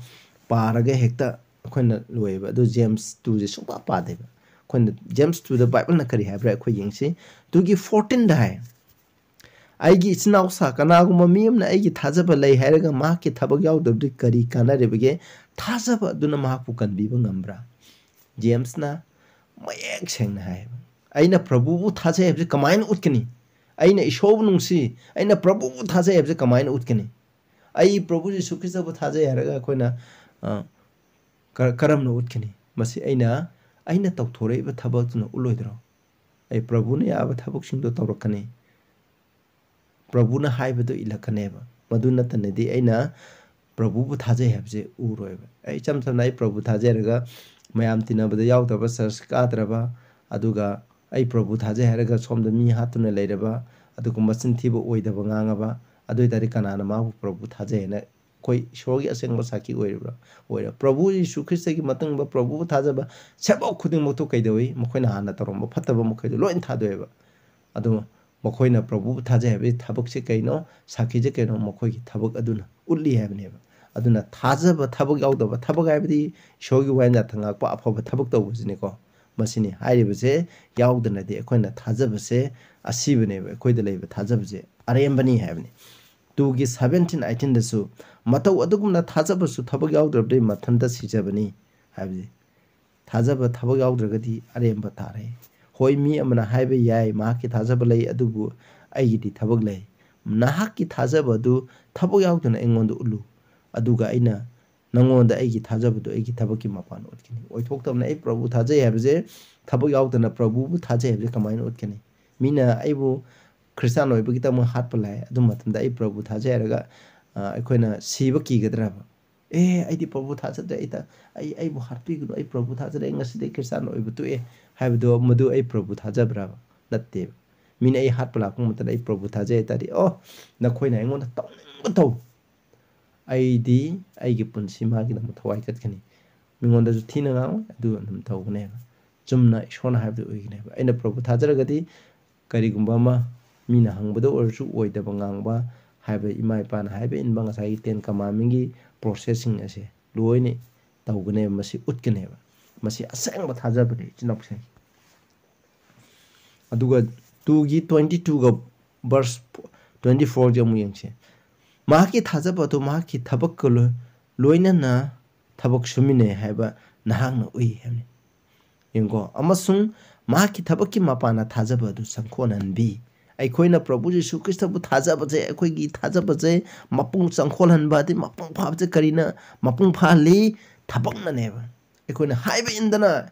ꯄꯥꯔꯒ ꯍꯦꯛꯇ ꯑꯩꯈꯣꯏꯅ ꯂꯣꯏꯌꯦꯕ꯫ ꯑꯗꯨ ꯖꯦꯝꯁ ꯇꯨꯁꯦ ꯁꯨꯡꯄꯥ ꯄꯥꯗꯦꯕ꯫ ꯑꯩꯈꯣꯏꯅ ꯖꯦꯝꯁ ꯇꯨꯗ ꯕꯥꯏꯕꯜꯅ ꯀꯔꯤ ꯍꯥꯏꯕ꯭ꯔꯥ ꯑꯩꯈꯣꯏ ꯌꯦꯡꯁꯤ꯫ ꯇꯨꯒꯤ ꯐꯣꯔꯇꯤꯟꯗ ꯍꯥꯏ, "ꯑꯩꯒꯤ ꯏꯆꯤꯟ ꯏꯅꯥꯎꯁꯥ, ꯀꯅꯥꯒꯨꯝꯕ ꯃꯤ ꯑꯃꯅ ꯑꯩꯒꯤ ꯊꯥꯖꯕ ꯂꯩ ꯍꯥꯏꯔꯒ ꯃꯍꯥꯛꯀꯤ ꯊꯕꯛ ꯌꯥꯎꯗꯕꯗꯤ ꯀꯔꯤ ꯀꯥꯟꯅꯔꯤꯕꯒꯦ? ꯊꯥꯖꯕ ꯑꯗꯨꯅ ꯃꯍꯥꯛꯄꯨ ꯀꯟꯕꯤꯕ ꯉꯝꯕ꯭ꯔꯥ?" ꯖꯦꯝꯁꯅ ꯃꯌꯦꯛ ꯁꯦꯡꯅ ꯍꯥꯏꯌꯦꯕ, "ꯑꯩꯅ ꯄ꯭ꯔꯚꯨꯕꯨ ꯊꯥꯖꯩ ꯍꯥꯏꯕꯁꯦ ꯀꯃꯥꯏꯅ ꯎꯠꯀꯅꯤ? ꯑꯩꯅ ꯏꯁꯣꯔꯕꯨ ꯅꯨꯡꯁꯤ, ꯑꯩꯅ ꯄ꯭ꯔꯚꯨꯕꯨ ꯊꯥꯖꯩ ꯍꯥꯏꯕꯁꯦ ꯀꯃꯥꯏꯅ ꯎꯠꯀꯅꯤ? ꯑꯩ ꯄ꯭ꯔꯚꯨ ꯖꯤꯁꯨ ꯈ꯭ꯔꯤꯁꯇꯕꯨ ꯊꯥꯖꯩ ꯍꯥꯏꯔꯒ ꯑꯩꯈꯣꯏꯅ, ꯑ, ꯀ-, ꯀꯔꯝꯅ ꯎꯠꯀꯅꯤ? ꯃꯁꯤ ꯑꯩꯅ, ꯑꯩꯅ ꯇꯧꯊꯣꯔꯛꯏꯕ ꯊꯕꯛꯇꯨꯅ ꯎꯠꯂꯣꯏꯗ꯭ꯔꯣ?" ꯑꯩ ꯄ꯭ꯔꯚꯨꯅ ꯌꯥꯕ ꯊꯕꯛꯁꯤꯡꯗꯣ ꯇꯧꯔꯛꯀꯅꯤ꯫ ꯄ꯭ꯔꯚꯨꯅ ꯍꯥꯏꯕꯗꯣ ꯏꯜꯂꯛꯀꯅꯦꯕ꯫ ꯃꯗꯨ ꯅꯠꯇꯅꯗꯤ ꯑꯩꯅ ꯄ꯭ꯔꯚꯨꯕꯨ ꯊꯥꯖꯩ ꯍꯥꯏꯕꯁꯦ ꯎꯔꯣꯏꯕ꯫ ꯑꯩ ꯏꯆꯝ ꯆꯝꯅ ꯑꯩ ꯄ꯭ꯔꯚꯨ ꯊꯥꯖꯩ ꯍꯥꯏꯔꯒ ꯃꯌꯥꯝ ꯇꯤꯟꯅꯕꯗ ꯌꯥꯎꯗ꯭ꯔꯕ, ꯆꯔꯆ ꯀꯥꯗ꯭ꯔꯕ, ꯑꯗꯨꯒ ꯑꯩ ꯄ꯭ꯔꯚꯨ ꯊꯥꯖꯩ ꯍꯥꯏꯔꯒ ꯁꯣꯝꯗ ꯃꯤ ꯍꯥꯠꯇꯨꯅ ꯂꯩꯔꯕ, ꯑꯗꯨꯒꯨꯝꯕ ꯆꯤꯟꯊꯤꯕ ꯑꯣꯏꯗꯕ ꯉꯥꯡꯉꯕ, ꯑꯗꯨ ꯑꯣꯏ ꯇꯥꯔꯗꯤ ꯀꯅꯥꯅ ꯃꯥꯕꯨ ꯄ꯭ꯔꯚꯨ ꯊꯥꯖꯩ ꯍꯥꯏꯅ ꯑꯩꯈꯣꯏ ꯏꯁꯣꯔꯒꯤ ꯑꯁꯦꯡꯕ ꯁꯥꯈꯤ ꯑꯣꯏꯔꯤꯕ꯭ꯔꯥ? ꯑꯣꯏꯔꯣꯏ꯫ ꯄ꯭ꯔꯚꯨ ꯌꯤꯁꯨ ꯈ꯭ꯔꯤꯁꯇꯒꯤ ꯃꯇꯨꯡꯗ ꯄ꯭ꯔꯚꯨꯕꯨ ꯊꯥꯖꯕ ꯁꯦꯝꯕ ꯈꯨꯗꯤꯡꯃꯛꯇꯨ ꯀꯩꯗꯧꯏ? ꯃꯈꯣꯏꯅ ꯍꯥꯟꯅ ꯇꯧꯔꯝꯕ ꯐꯠꯇꯕ ꯃꯈꯩꯗꯣ ꯂꯣꯏ ꯊꯥꯗꯣꯛꯑꯦꯕ꯫ ꯑꯗꯨ ꯃꯈꯣꯏꯅ ꯄ꯭ꯔꯚꯨꯕꯨ ꯊꯥꯖꯩ ꯍꯥꯏꯕꯒꯤ ꯊꯕꯛꯁꯦ ꯀꯩꯅꯣ? ꯁꯥꯈꯤꯁꯦ ꯀꯩꯅꯣ? ꯃꯈꯣꯏꯒꯤ ꯊꯕꯛ ꯑꯗꯨꯅ ꯎꯠꯂꯤ ꯍꯥꯏꯕꯅꯦꯕ꯫ ꯑꯗꯨꯅ ꯊꯥꯖꯕ ꯊꯕꯛ ꯌꯥꯎꯗꯕ, ꯊꯕꯛ ꯍꯥꯏꯕꯗꯤ ꯏꯁꯣꯔꯒꯤ ꯋꯥꯌꯦꯜ ꯌꯥꯊꯪ ꯉꯥꯛꯄ ꯑꯐꯕ ꯊꯕꯛ ꯇꯧꯕꯁꯤꯅꯤꯀꯣ꯫ ꯃꯁꯤꯅꯤ ꯍꯥꯏꯔꯤꯕꯁꯦ ꯌꯥꯎꯗꯅꯗꯤ ꯑꯩꯈꯣꯏꯅ ꯊꯥꯖꯕꯁꯦ ꯑꯁꯤꯕꯅꯦꯕ, ꯑꯩꯈꯣꯏꯗ ꯂꯩꯕ ꯊꯥꯖꯕꯁꯦ ꯑꯔꯦꯝꯕꯅꯤ ꯍꯥꯏꯕꯅꯤ꯫ ꯇꯨꯒꯤ ꯁꯚꯦꯟꯇꯤꯟ ꯑꯩꯇꯤꯟꯗꯁꯨ, "ꯃꯇꯧ ꯑꯗꯨꯒꯨꯝꯅ ꯊꯥꯖꯕꯁꯨ ꯊꯕꯛ ꯌꯥꯎꯗ꯭ꯔꯕꯗꯤ ꯃꯊꯟꯇ ꯁꯤꯖꯕꯅꯤ" ꯍꯥꯏꯕꯁꯦ꯫ ꯊꯥꯖꯕ ꯊꯕꯛ ꯌꯥꯎꯗ꯭ꯔꯒꯗꯤ ꯑꯔꯦꯝꯕ ꯇꯥꯔꯦ꯫ ꯍꯣꯏ, ꯃꯤ ꯑꯃꯅ ꯍꯥꯏꯕ ꯌꯥꯏ, "ꯃꯍꯥꯛꯀꯤ ꯊꯥꯖꯕ ꯂꯩ, ꯑꯗꯨꯕꯨ ꯑꯩꯒꯤꯗꯤ ꯊꯕꯛ ꯂꯩ"꯫ ꯅꯍꯥꯛꯀꯤ ꯊꯥꯖꯕ ꯑꯗꯨ ꯊꯕꯛ ꯌꯥꯎꯗꯅ ꯑꯩꯉꯣꯟꯗ ꯎꯠꯂꯨ, ꯑꯗꯨꯒ ꯑꯩꯅ ꯅꯪꯉꯣꯟꯗ ꯑꯩꯒꯤ ꯊꯥꯖꯕꯗꯨ ꯑꯩꯒꯤ ꯊꯕꯛꯀꯤ ꯃꯄꯥꯟ ꯎꯠꯀꯅꯤ꯫ ꯑꯣꯏꯊꯣꯛꯇꯕꯅ ꯑꯩ ꯄ꯭ꯔꯚꯨ ꯊꯥꯖꯩ ꯍꯥꯏꯕꯁꯦ, ꯊꯕꯛ ꯌꯥꯎꯗꯅ ꯄ꯭ꯔꯚꯨꯕꯨ ꯊꯥꯖꯩ ꯍꯥꯏꯕꯁꯦ ꯀꯃꯥꯏꯅ ꯎꯠꯀꯅꯤ? ꯃꯤꯅ ꯑꯩꯕꯨ ꯈ꯭ꯔꯤꯁꯇꯥꯟ ꯑꯣꯏꯕꯒꯤꯗꯃꯛ ꯍꯥꯠꯄ ꯂꯥꯛꯑꯦ, ꯑꯗꯨ ꯃꯇꯝꯗ ꯑꯩ ꯄ꯭ꯔꯚꯨ ꯊꯥꯖꯩ ꯍꯥꯏꯔꯒ, ꯑ, ꯑꯩꯈꯣꯏꯅ ꯁꯤꯕ ꯀꯤꯒꯗ꯭ꯔꯕ? "ꯑꯦ, ꯑꯩꯗꯤ ꯄ꯭ꯔꯚꯨ ꯊꯥꯖꯗ꯭ꯔꯦ, ꯑꯩ ꯊ-, ꯑꯩ, ꯑꯩꯕꯨ ꯍꯥꯠꯄꯤꯒꯅꯨ, ꯑꯩ ꯄ꯭ꯔꯚꯨ ꯊꯥꯖꯗ꯭ꯔꯦ, ꯑꯩ ꯉꯁꯤꯗꯩ ꯈ꯭ꯔꯤꯁꯇꯥꯟ ꯑꯣꯏꯕ ꯇꯣꯛꯑꯦ" ꯍꯥꯏꯕꯗꯣ, ꯃꯗꯨ ꯑꯩ ꯄ꯭ꯔꯚꯨ ꯊꯥꯖꯕ꯭ꯔꯕ? ꯅꯠꯇꯦꯕ꯫ ꯃꯤꯅ ꯑꯩ ꯍꯥꯠꯄ ꯂꯥꯛꯄ ꯃꯇꯝꯗ ꯑꯩ ꯄ꯭ꯔꯚꯨ ꯊꯥꯖꯩ ꯍꯥꯏ ꯇꯥꯔꯗꯤ, "ꯑꯣ, ꯅꯈꯣꯏꯅ ꯑꯩꯉꯣꯟꯗ ꯇꯧꯅꯤꯡꯕ ꯇꯧ, ꯑꯩꯗꯤ ꯑꯩꯒꯤ ꯄꯨꯟꯁꯤ ꯃꯥꯒꯤꯗꯃꯛ ꯊꯋꯥꯏ ꯀꯠꯀꯅꯤ, ꯃꯤꯉꯣꯟꯗꯁꯨ ꯊꯤꯅ ꯉꯥꯡꯉꯣꯏ, ꯑꯗꯨ ꯑꯗꯨꯝ ꯇꯧꯒꯅꯦꯕ꯫ ꯆꯨꯝꯅ ꯏꯁꯣꯔꯅ ꯍꯥꯏꯕꯗꯨ ꯑꯣꯏꯒꯅꯦꯕ꯫ ꯑꯩꯅ ꯄ꯭ꯔꯚꯨ ꯊꯥꯖꯔꯒꯗꯤ ꯀꯔꯤꯒꯨꯝꯕ ꯑꯃ ꯃꯤꯅ ꯍꯪꯕꯗ ꯑꯣꯏꯔꯁꯨ ꯑꯣꯏꯗꯕ ꯉꯥꯡꯕ ꯍꯥꯏꯕ, ꯏꯃꯥ ꯏꯄꯥꯅ ꯍꯥꯏꯕ ꯏꯟꯕ, ꯉꯁꯥꯏꯒꯤ ꯇꯦꯟ ꯀꯃꯥꯟꯃꯦꯟꯒꯤ ꯄ꯭ꯔꯣꯁꯦꯁꯁꯤꯡ ꯑꯁꯦ ꯂꯣꯏꯅ ꯇꯧꯒꯅꯦꯕ, ꯃꯁꯤ ꯎꯠꯀꯅꯦꯕ꯫ ꯃꯁꯤ ꯑꯁꯦꯡꯕ ꯊꯥꯖꯕꯅꯤ, ꯏꯆꯤꯟ ꯏꯅꯥꯎꯁꯤꯡ꯫ ꯑꯗꯨꯒ ꯇꯨꯒꯤ ꯇ꯭ꯋꯦꯟꯇꯤ ꯇꯨꯒ ꯚꯔꯁ ꯇ꯭ꯋꯦꯟꯇꯤ ꯐꯣꯔꯁꯦ ꯑꯃꯨꯛ ꯌꯦꯡꯁꯦ꯫ "ꯃꯍꯥꯛꯀꯤ ꯊꯥꯖꯕ ꯑꯗꯨ ꯃꯍꯥꯛꯀꯤ ꯊꯕꯛꯀ ꯂꯣꯏ-, ꯂꯣꯏꯅꯅ ꯊꯕꯛ ꯁꯨꯃꯤꯟꯅꯩ ꯍꯥꯏꯕ ꯅꯍꯥꯛꯅ ꯎꯏ" ꯍꯥꯏꯕꯅꯤ꯫ ꯌꯦꯡꯉꯨꯀꯣ, "ꯑꯃꯁꯨꯡ ꯃꯍꯥꯛꯀꯤ ꯊꯕꯛꯀꯤ ꯃꯄꯥꯟꯅ ꯊꯥꯖꯕ ꯑꯗꯨ ꯆꯪꯈꯣꯟꯍꯟꯕꯤ"꯫ ꯑꯩꯈꯣꯏꯅ ꯄ꯭ꯔꯚꯨ ꯌꯤꯁꯨ ꯈ꯭ꯔꯤꯁꯇꯕꯨ ꯊꯥꯖꯕꯁꯦ, ꯑꯩꯈꯣꯏꯒꯤ ꯊꯥꯖꯕꯁꯦ ꯃꯄꯨꯡ ꯆꯪꯈꯣꯜꯍꯟꯕ, ꯑꯗꯩ ꯃꯄꯨꯡ ꯐꯥꯕꯁꯦ ꯀꯔꯤꯅ ꯃꯄꯨꯡ ꯐꯥꯍꯜꯂꯤ? ꯊꯕꯛꯅꯅꯦꯕ꯫ ꯑꯩꯈꯣꯏꯅ ꯍꯥꯏꯕ ꯏꯟꯗꯅ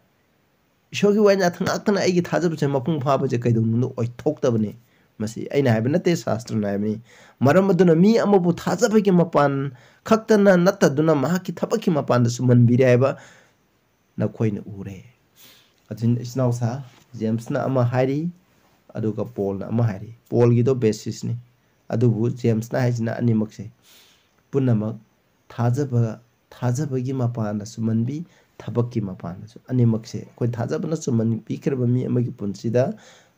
ꯏꯁꯣꯔꯒꯤ ꯋꯥꯌꯦꯜ ꯌꯥꯊꯪ ꯉꯥꯛꯇꯅ ꯑꯩꯒꯤ ꯊꯥꯖꯕꯁꯦ ꯃꯄꯨꯡ ꯐꯥꯕꯁꯦ ꯀꯩꯗꯧꯅꯨꯡꯗ ꯑꯣꯏꯊꯣꯛꯇꯕꯅꯤ꯫ ꯃꯁꯤ ꯑꯩꯅ ꯍꯥꯏꯕ ꯅꯠꯇꯦ, ꯁꯥꯁꯇ꯭ꯔꯅ ꯍꯥꯏꯕꯅꯤ꯫ ꯃꯔꯝ ꯑꯗꯨꯅ ꯃꯤ ꯑꯃꯕꯨ ꯊꯥꯖꯕꯒꯤ ꯃꯄꯥꯟ ꯈꯛꯇꯅ ꯅꯠꯇꯗꯨꯅ ꯃꯍꯥꯛꯀꯤ ꯊꯕꯛꯀꯤ ꯃꯄꯥꯟꯗꯁꯨ ꯃꯟꯕꯤꯔꯦ ꯍꯥꯏꯕ ꯅꯈꯣꯏꯅ ꯎꯔꯦ꯫ ꯑꯗꯨꯅ ꯏꯆꯤꯟ ꯏꯅꯥꯎꯁꯥ, ꯖꯦꯝꯁꯅ ꯑꯃ ꯍꯥꯏꯔꯤ, ꯑꯗꯨꯒ ꯄꯣꯜꯅ ꯑꯃ ꯍꯥꯏꯔꯤ꯫ ꯄꯣꯜꯒꯤꯗꯣ ꯕꯦꯁꯤꯁꯅꯤ, ꯑꯗꯨꯕꯨ ꯖꯦꯝꯁꯅ ꯍꯥꯏꯁꯤꯅ ꯑꯅꯤꯃꯛꯁꯦ ꯄꯨꯝꯅꯃꯛ ꯊꯥꯖꯕ, ꯊꯥꯖꯕꯒꯤ ꯃꯄꯥꯟꯗꯁꯨ ꯃꯟꯕꯤ, ꯊꯕꯛꯀꯤ ꯃꯄꯥꯟꯗꯁꯨ꯫ ꯑꯅꯤꯃꯛꯁꯦ ꯑꯩꯈꯣꯏ ꯊꯥꯖꯕꯅ ꯆꯨꯝꯃꯟꯕꯤꯈ꯭ꯔꯕ ꯃꯤ ꯑꯃꯒꯤ ꯄꯨꯟꯁꯤꯗ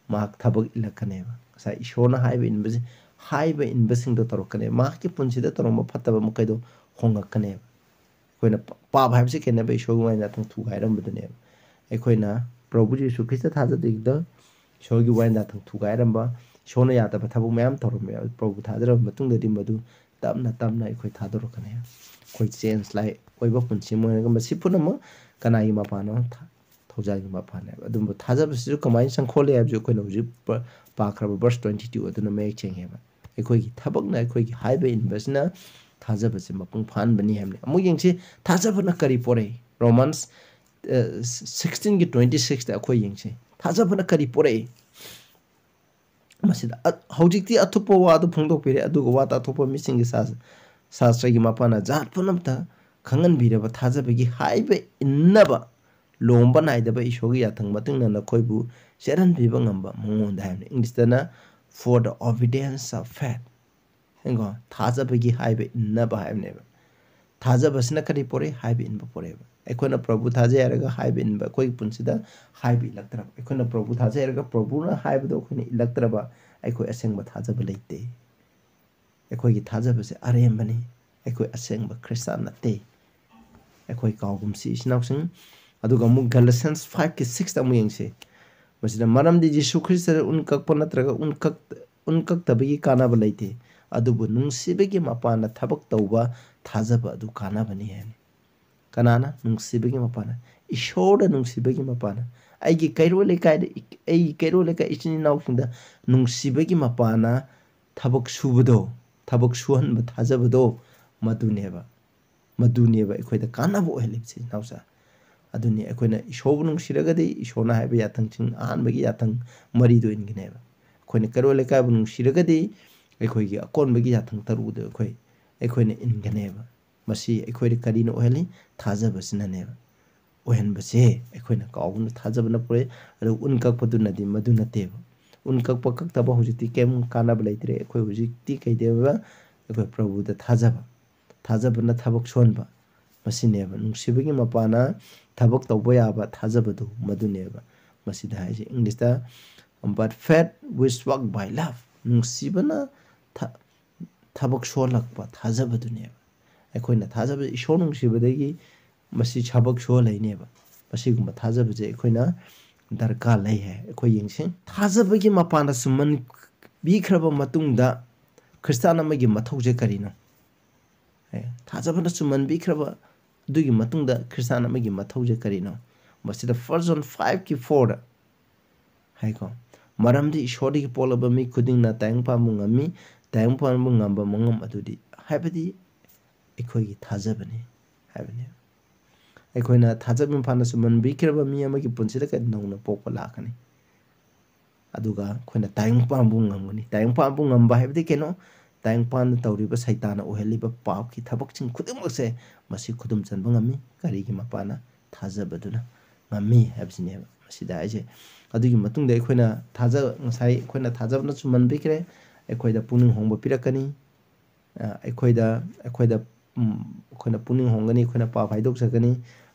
ꯃꯍꯥꯛ ꯊꯕꯛ ꯏꯜꯂꯛꯀꯅꯦꯕ꯫ ꯉꯁꯥꯏ ꯏꯁꯣꯔꯅ ꯍꯥꯏꯕ ꯏꯟꯕꯁꯦ, ꯍꯥꯏꯕ ꯏꯟꯕꯁꯤꯡꯗꯣ ꯇꯧꯔꯛꯀꯅꯦꯕ꯫ ꯃꯍꯥꯛꯀꯤ ꯄꯨꯟꯁꯤꯗ ꯇꯧꯔꯝꯕ ꯐꯠꯇꯕ ꯃꯈꯩꯗꯣ ꯍꯣꯡꯉꯛꯀꯅꯦꯕ꯫ ꯑꯩꯈꯣꯏꯅ ꯄ-, ꯄꯥꯞ ꯍꯥꯏꯕꯁꯤ ꯀꯩꯅꯣꯕ? ꯏꯁꯣꯔꯒꯤ ꯋꯥꯌꯦꯜ ꯌꯥꯊꯪ ꯊꯨꯒꯥꯏꯔꯝꯕꯗꯨꯅꯦꯕ꯫ ꯑꯩꯈꯣꯏꯅ ꯄ꯭ꯔꯚꯨ ꯌꯤꯁꯨ ꯈ꯭ꯔꯤꯁꯇ ꯊꯥꯖꯗ꯭ꯔꯤꯉꯩꯗ ꯏꯁꯣꯔꯒꯤ ꯋꯥꯌꯦꯜ ꯌꯥꯊꯪ ꯊꯨꯒꯥꯏꯔꯝꯕ, ꯏꯁꯣꯔꯅ ꯌꯥꯗꯕ ꯊꯕꯛ ꯃꯌꯥꯝ ꯇꯧꯔꯝꯃꯦ꯫ ꯄ꯭ꯔꯚꯨ ꯊꯥꯖꯔꯕ ꯃꯇꯨꯡꯗꯗꯤ ꯃꯗꯨ ꯇꯞꯅ ꯇꯞꯅ ꯑꯩꯈꯣꯏ ꯊꯥꯗꯣꯔꯛꯀꯅꯤ꯫ ꯑꯩꯈꯣꯏ ꯆꯦꯟꯖ ꯂꯥꯏ ꯑꯣꯏꯕ ꯄꯨꯟꯁꯤ ꯑꯃ ꯑꯣꯏꯔꯒ, ꯃꯁꯤ ꯄꯨꯝꯅꯃꯛ ꯀꯅꯥꯒꯤ ꯃꯄꯥꯟꯅꯣ? ꯊ-, ꯊꯧꯖꯥꯜꯒꯤ ꯃꯄꯥꯟꯅꯦꯕ꯫ ꯑꯗꯨꯝꯕ ꯊꯥꯖꯕꯁꯤꯁꯨ ꯀꯃꯥꯏꯅ ꯆꯪꯈꯣꯜꯂꯤ ꯍꯥꯏꯕꯁꯤ ꯑꯩꯈꯣꯏꯅ ꯍꯧꯖꯤꯛ ꯄ-, ꯄꯥꯈ꯭ꯔꯕ ꯚꯔꯁ ꯇ꯭ꯋꯦꯟꯇꯤ ꯇꯨ ꯑꯗꯨꯅ ꯃꯌꯦꯛ ꯁꯦꯡꯉꯦꯕ꯫ ꯑꯩꯈꯣꯏꯒꯤ ꯊꯕꯛꯅ, ꯑꯩꯈꯣꯏꯒꯤ ꯍꯥꯏꯕ ꯏꯟꯕꯁꯤꯅ ꯊꯥꯖꯕꯁꯦ ꯃꯄꯨꯡ ꯐꯥꯍꯟꯕꯅꯤ ꯍꯥꯏꯕꯅꯤ꯫ ꯑꯃꯨꯛ ꯌꯦꯡꯁꯤ, ꯊꯥꯖꯕꯅ ꯀꯔꯤ ꯄꯣꯔꯛꯏ? ꯔꯣꯃꯟꯁ, ꯑ, ꯁꯤꯛꯁꯇꯤꯟꯒꯤ ꯇ꯭ꯋꯦꯟꯇꯤ ꯁꯤꯛꯁꯇ ꯑꯩꯈꯣꯏ ꯌꯦꯡꯁꯤ꯫ ꯊꯥꯖꯕꯅ ꯀꯔꯤ ꯄꯣꯔꯛꯏ? ꯃꯁꯤꯗ ꯑ-, ꯍꯧꯖꯤꯛꯇꯤ ꯑꯊꯨꯞꯄ ꯋꯥꯗꯨ ꯐꯣꯡꯗꯣꯛꯄꯤꯔꯦ, ꯑꯗꯨꯒ ꯋꯥ ꯇꯥꯊꯣꯛꯄ ꯃꯤꯁꯤꯡꯒꯤ ꯁꯥ-, ꯁꯥꯁꯇ꯭ꯔꯒꯤ ꯃꯄꯥꯟꯅ ꯖꯥꯠ ꯄꯨꯝꯅꯃꯛꯇ ꯈꯪꯍꯟꯕꯤꯔꯕ ꯊꯥꯖꯕꯒꯤ ꯍꯥꯏꯕ ꯏꯟꯅꯕ ꯂꯣꯝꯕ ꯅꯥꯏꯗꯕ ꯏꯁꯣꯔꯒꯤ ꯌꯥꯊꯪ ꯃꯇꯨꯡ ꯏꯟꯅ ꯅꯈꯣꯏꯕꯨ ꯆꯦꯜꯍꯟꯕꯤꯕ ꯉꯝꯕ ꯃꯉꯣꯟꯗ ꯍꯥꯏꯕꯅꯤ꯫ ꯏꯪꯂꯤꯁꯇꯅ "For the obedience of faith", ꯌꯦꯡꯉꯣ, ꯊꯥꯖꯕꯒꯤ ꯍꯥꯏꯕ ꯏꯟꯅꯕ ꯍꯥꯏꯕꯅꯦꯕ꯫ ꯊꯥꯖꯕꯁꯤꯅ ꯀꯔꯤ ꯄꯣꯔꯛꯏ? ꯍꯥꯏꯕ ꯏꯟꯕ ꯄꯣꯔꯛꯑꯦꯕ꯫ ꯑꯩꯈꯣꯏꯅ ꯄ꯭ꯔꯚꯨ ꯊꯥꯖꯩ ꯍꯥꯏꯔꯒ ꯍꯥꯏꯕ ꯏꯟꯕ, ꯑꯩꯈꯣꯏꯒꯤ ꯄꯨꯟꯁꯤꯗ ꯍꯥꯏꯕ ꯏꯜꯂꯛꯇ꯭ꯔꯕ, ꯑꯩꯈꯣꯏꯅ ꯄ꯭ꯔꯚꯨ ꯊꯥꯖꯩ ꯍꯥꯏꯔꯒ ꯄ꯭ꯔꯚꯨꯅ ꯍꯥꯏꯕꯗꯣ ꯑꯩꯈꯣꯏꯅ ꯏꯜꯂꯛꯇ꯭ꯔꯕ, ꯑꯩꯈꯣꯏ ꯑꯁꯦꯡꯕ ꯊꯥꯖꯕ ꯂꯩꯇꯦ꯫ ꯑꯩꯈꯣꯏꯒꯤ ꯊꯥꯖꯕꯁꯦ ꯑꯔꯦꯝꯕꯅꯤ꯫ ꯑꯩꯈꯣꯏ ꯑꯁꯦꯡꯕ ꯈ꯭ꯔꯤꯁꯇꯥꯟ ꯅꯠꯇꯦ꯫ ꯑꯩꯈꯣꯏ ꯀꯥꯎꯒꯨꯝꯁꯤ, ꯏꯆꯤꯟ ꯏꯅꯥꯎꯁꯤꯡ꯫ ꯑꯗꯨꯒ ꯑꯃꯨꯛ ꯒꯦꯂꯦꯁꯤꯌꯟꯁ ꯐꯥꯏꯚꯀꯤ ꯁꯤꯛꯁꯇ ꯑꯃꯨꯛ ꯌꯦꯡꯁꯤ꯫ ꯃꯁꯤꯗ, "ꯃꯔꯝꯗꯤ ꯖꯤꯁꯨ ꯈ꯭ꯔꯤꯁꯇꯗ ꯎꯟ ꯀꯛꯄ ꯅꯠꯇ꯭ꯔꯒ ꯎꯟ ꯀꯛ-, ꯎꯟ ꯀꯛꯇꯕꯒꯤ ꯀꯥꯟꯅꯕ ꯂꯩꯇꯦ, ꯑꯗꯨꯕꯨ ꯅꯨꯡꯁꯤꯕꯒꯤ ꯃꯄꯥꯟꯅ ꯊꯕꯛ ꯇꯧꯕ ꯊꯥꯖꯕ ꯑꯗꯨ ꯀꯥꯟꯅꯕꯅꯤ" ꯍꯥꯏꯅꯤ꯫ ꯀꯅꯥꯅ? ꯅꯨꯡꯁꯤꯕꯒꯤ ꯃꯄꯥꯟꯅ꯫ ꯏꯁꯣꯔꯗ ꯅꯨꯡꯁꯤꯕꯒꯤ ꯃꯄꯥꯟꯅ꯫ ꯑꯩꯒꯤ ꯀꯩꯔꯣꯜ ꯂꯩꯀꯥꯏꯗ, ꯑꯩꯒꯤ ꯀꯩꯔꯣꯜ ꯂꯩꯀꯥꯏ ꯏꯆꯤꯟ ꯏꯅꯥꯎꯁꯤꯡꯗ ꯅꯨꯡꯁꯤꯕꯒꯤ ꯃꯄꯥꯟꯅ ꯊꯕꯛ ꯁꯨꯕꯗꯣ, ꯊꯕꯛ ꯁꯨꯍꯟꯕ ꯊꯥꯖꯕꯗꯣ, ꯃꯗꯨꯅꯦꯕ꯫ ꯃꯗꯨꯅꯦꯕ ꯑꯩꯈꯣꯏꯗ ꯀꯥꯟꯅꯕ ꯑꯣꯏꯍꯜꯂꯤꯕꯁꯦ, ꯏꯅꯥꯎꯆꯥ꯫ ꯑꯗꯨꯅꯤ, ꯑꯩꯈꯣꯏꯅ ꯏꯁꯣꯔꯕꯨ ꯅꯨꯡꯁꯤꯔꯒꯗꯤ ꯏꯁꯣꯔꯅ ꯍꯥꯏꯕ ꯌꯥꯊꯪꯁꯤꯡ, ꯑꯍꯥꯟꯕꯒꯤ ꯌꯥꯊꯪ ꯃꯔꯤꯗꯨ ꯏꯟꯒꯅꯦꯕ꯫ ꯑꯩꯈꯣꯏꯅ ꯀꯩꯔꯣꯜ ꯂꯩꯀꯥꯏꯕꯨ ꯅꯨꯡꯁꯤꯔꯒꯗꯤ ꯑꯩꯈꯣꯏꯒꯤ ꯑꯀꯣꯟꯕꯒꯤ ꯌꯥꯊꯪ ꯇꯔꯨꯛꯇꯨ ꯑꯩꯈꯣꯏ, ꯑꯩꯈꯣꯏꯅ ꯏꯟꯒꯅꯦꯕ꯫ ꯃꯁꯤ ꯑꯩꯈꯣꯏꯗ ꯀꯔꯤꯅ ꯑꯣꯏꯍꯜꯂꯤ? ꯊꯥꯖꯕꯁꯤꯅꯅꯦꯕ ꯑꯣꯏꯍꯟꯕꯁꯦ꯫ ꯑꯩꯈꯣꯏꯅ ꯀꯥꯎꯕꯅ ꯊꯥꯖꯕꯅ ꯄꯨꯔꯛꯏ, ꯑꯗꯨ ꯎꯟ ꯀꯛꯄꯗꯨꯅꯗꯤ ꯃꯗꯨ ꯅꯠꯇꯦꯕ꯫ ꯎꯟ ꯀꯛꯄ ꯀꯛꯇꯕ ꯍꯧꯖꯤꯛꯇꯤ ꯀꯩꯝ ꯀꯥꯟꯅꯕ ꯂꯩꯇ꯭ꯔꯦ꯫ ꯑꯩꯈꯣꯏ ꯍꯧꯖꯤꯛꯇꯤ ꯀꯩꯗꯧꯋꯦꯕ? ꯑꯩꯈꯣꯏ ꯄ꯭ꯔꯚꯨꯗ ꯊꯥꯖꯕ, ꯊꯥꯖꯕꯅ ꯊꯕꯛ ꯁꯣꯟꯕ, ꯃꯁꯤꯅꯦꯕ ꯅꯨꯡꯁꯤꯕꯒꯤ ꯃꯄꯥꯅ ꯊꯕꯛ ꯇꯧꯕ ꯌꯥꯕ ꯊꯥꯖꯕꯗꯨ, ꯃꯗꯨꯅꯦꯕ ꯃꯁꯤꯗ ꯍꯥꯏꯁꯦ꯫ ꯏꯪꯂꯤꯁꯇ, "But faith which work by love", ꯅꯨꯡꯁꯤꯕꯅ ꯊ-, ꯊꯕꯛ ꯁꯣꯜꯂꯛꯄ ꯊꯥꯖꯕꯗꯨꯅꯦꯕ꯫ ꯑꯩꯈꯣꯏꯅ ꯊꯥꯖꯕ, ꯏꯁꯣꯔ ꯅꯨꯡꯁꯤꯕꯗꯒꯤ ꯃꯁꯤ ꯊꯕꯛ ꯁꯣꯜꯂꯛꯏꯅꯦꯕ꯫ ꯃꯁꯤꯒꯨꯝꯕ ꯊꯥꯖꯕꯁꯦ ꯑꯩꯈꯣꯏꯅ ꯗꯔꯀꯥꯔ ꯂꯩ ꯍꯥꯏ꯫ ꯑꯩꯈꯣꯏ ꯌꯦꯡꯁꯤ, ꯊꯥꯖꯕꯒꯤ ꯃꯄꯥꯟꯗ ꯆꯨꯝꯃꯟꯕꯤꯈ꯭ꯔꯕ ꯃꯇꯨꯡꯗ ꯈ꯭ꯔꯤꯁꯇꯥꯟ ꯑꯃꯒꯤ ꯃꯊꯧꯁꯦ ꯀꯔꯤꯅꯣ? ꯑꯦ, ꯊꯥꯖꯕꯅ ꯆꯨꯝꯃꯟꯕꯤꯈ꯭ꯔꯕ ꯑꯗꯨꯒꯤ ꯃꯇꯨꯡꯗ ꯈ꯭ꯔꯤꯁꯇꯥꯟ ꯑꯃꯒꯤ ꯃꯊꯧꯁꯦ ꯀꯔꯤꯅꯣ? ꯃꯁꯤꯗ First John five ꯀꯤ four ꯗ ꯍꯥꯏꯀꯣ, "ꯃꯔꯝꯗꯤ ꯏꯁꯣꯔꯗꯒꯤ ꯄꯣꯛꯂꯕ ꯃꯤ ꯈꯨꯗꯤꯡꯅ ꯇꯥꯏꯕꯪ ꯄꯥꯟꯕ ꯉꯝꯃꯤ, ꯇꯥꯏꯕꯪ ꯄꯥꯟꯕ ꯉꯝꯕ ꯃꯉꯝ ꯑꯗꯨꯗꯤ", ꯍꯥꯏꯕꯗꯤ ꯑꯩꯈꯣꯏꯒꯤ ꯊꯥꯖꯕꯅꯤ ꯍꯥꯏꯕꯅꯤ꯫ ꯑꯩꯈꯣꯏꯅ ꯊꯥꯖꯕ ꯃꯄꯥꯟꯗ ꯆꯨꯝꯃꯟꯕꯤꯈ꯭ꯔꯕ ꯃꯤ ꯑꯃꯒꯤ ꯄꯨꯟꯁꯤꯗ ꯀꯩ-, ꯅꯧꯅ ꯄꯣꯛꯄ ꯂꯥꯛꯀꯅꯤ꯫ ꯑꯗꯨꯒ ꯑꯩꯈꯣꯏꯅ ꯇꯥꯏꯕꯪ ꯄꯥꯟꯕ ꯉꯝꯒꯅꯤ꯫ ꯇꯥꯏꯕꯪ ꯄꯥꯟꯕ ꯉꯝꯕ ꯍꯥꯏꯕꯗꯤ ꯀꯩꯅꯣ? ꯇꯥꯏꯕꯪ ꯄꯥꯟꯗ ꯇꯧꯔꯤꯕ ꯁꯩꯇꯥꯟꯅ ꯑꯣꯏꯍꯜꯂꯤꯕ ꯄꯥꯞꯀꯤ ꯊꯕꯛꯁꯤꯡ ꯈꯨꯗꯤꯡꯃꯛꯁꯦ ꯃꯁꯤ ꯈꯨꯗꯨꯝ ꯆꯟꯕ ꯉꯝꯃꯤ꯫ ꯀꯔꯤꯒꯤ? ꯃꯄꯥꯟꯅ ꯊꯥꯖꯕꯗꯨꯅ ꯉꯝꯃꯤ ꯍꯥꯏꯕꯁꯤꯅꯦꯕ ꯃꯁꯤꯗ ꯍꯥꯏꯁꯦ꯫ ꯑꯗꯨꯒꯤ ꯃꯇꯨꯡꯗ ꯑꯩꯈꯣꯏꯅ ꯊꯥꯖ-, ꯉꯁꯥꯏ ꯑꯩꯈꯣꯏꯅ ꯊꯥꯖꯕꯅ ꯆꯨꯝꯃꯟꯕꯤꯈ꯭ꯔꯦ, ꯑꯩꯈꯣꯏꯗ ꯄꯨꯛꯅꯤꯡ ꯍꯣꯡꯕ ꯄꯤꯔꯛꯀꯅꯤ꯫ ꯑ, ꯑꯩꯈꯣꯏꯗ, ꯑꯩꯈꯣꯏꯗ, ꯎꯝ, ꯑꯩꯈꯣꯏꯅ ꯄꯨꯛꯅꯤꯡ ꯍꯣꯡꯒꯅꯤ, ꯑꯩꯈꯣꯏꯅ ꯄꯥꯞ ꯍꯥꯏꯗꯣꯛꯆꯒꯅꯤ꯫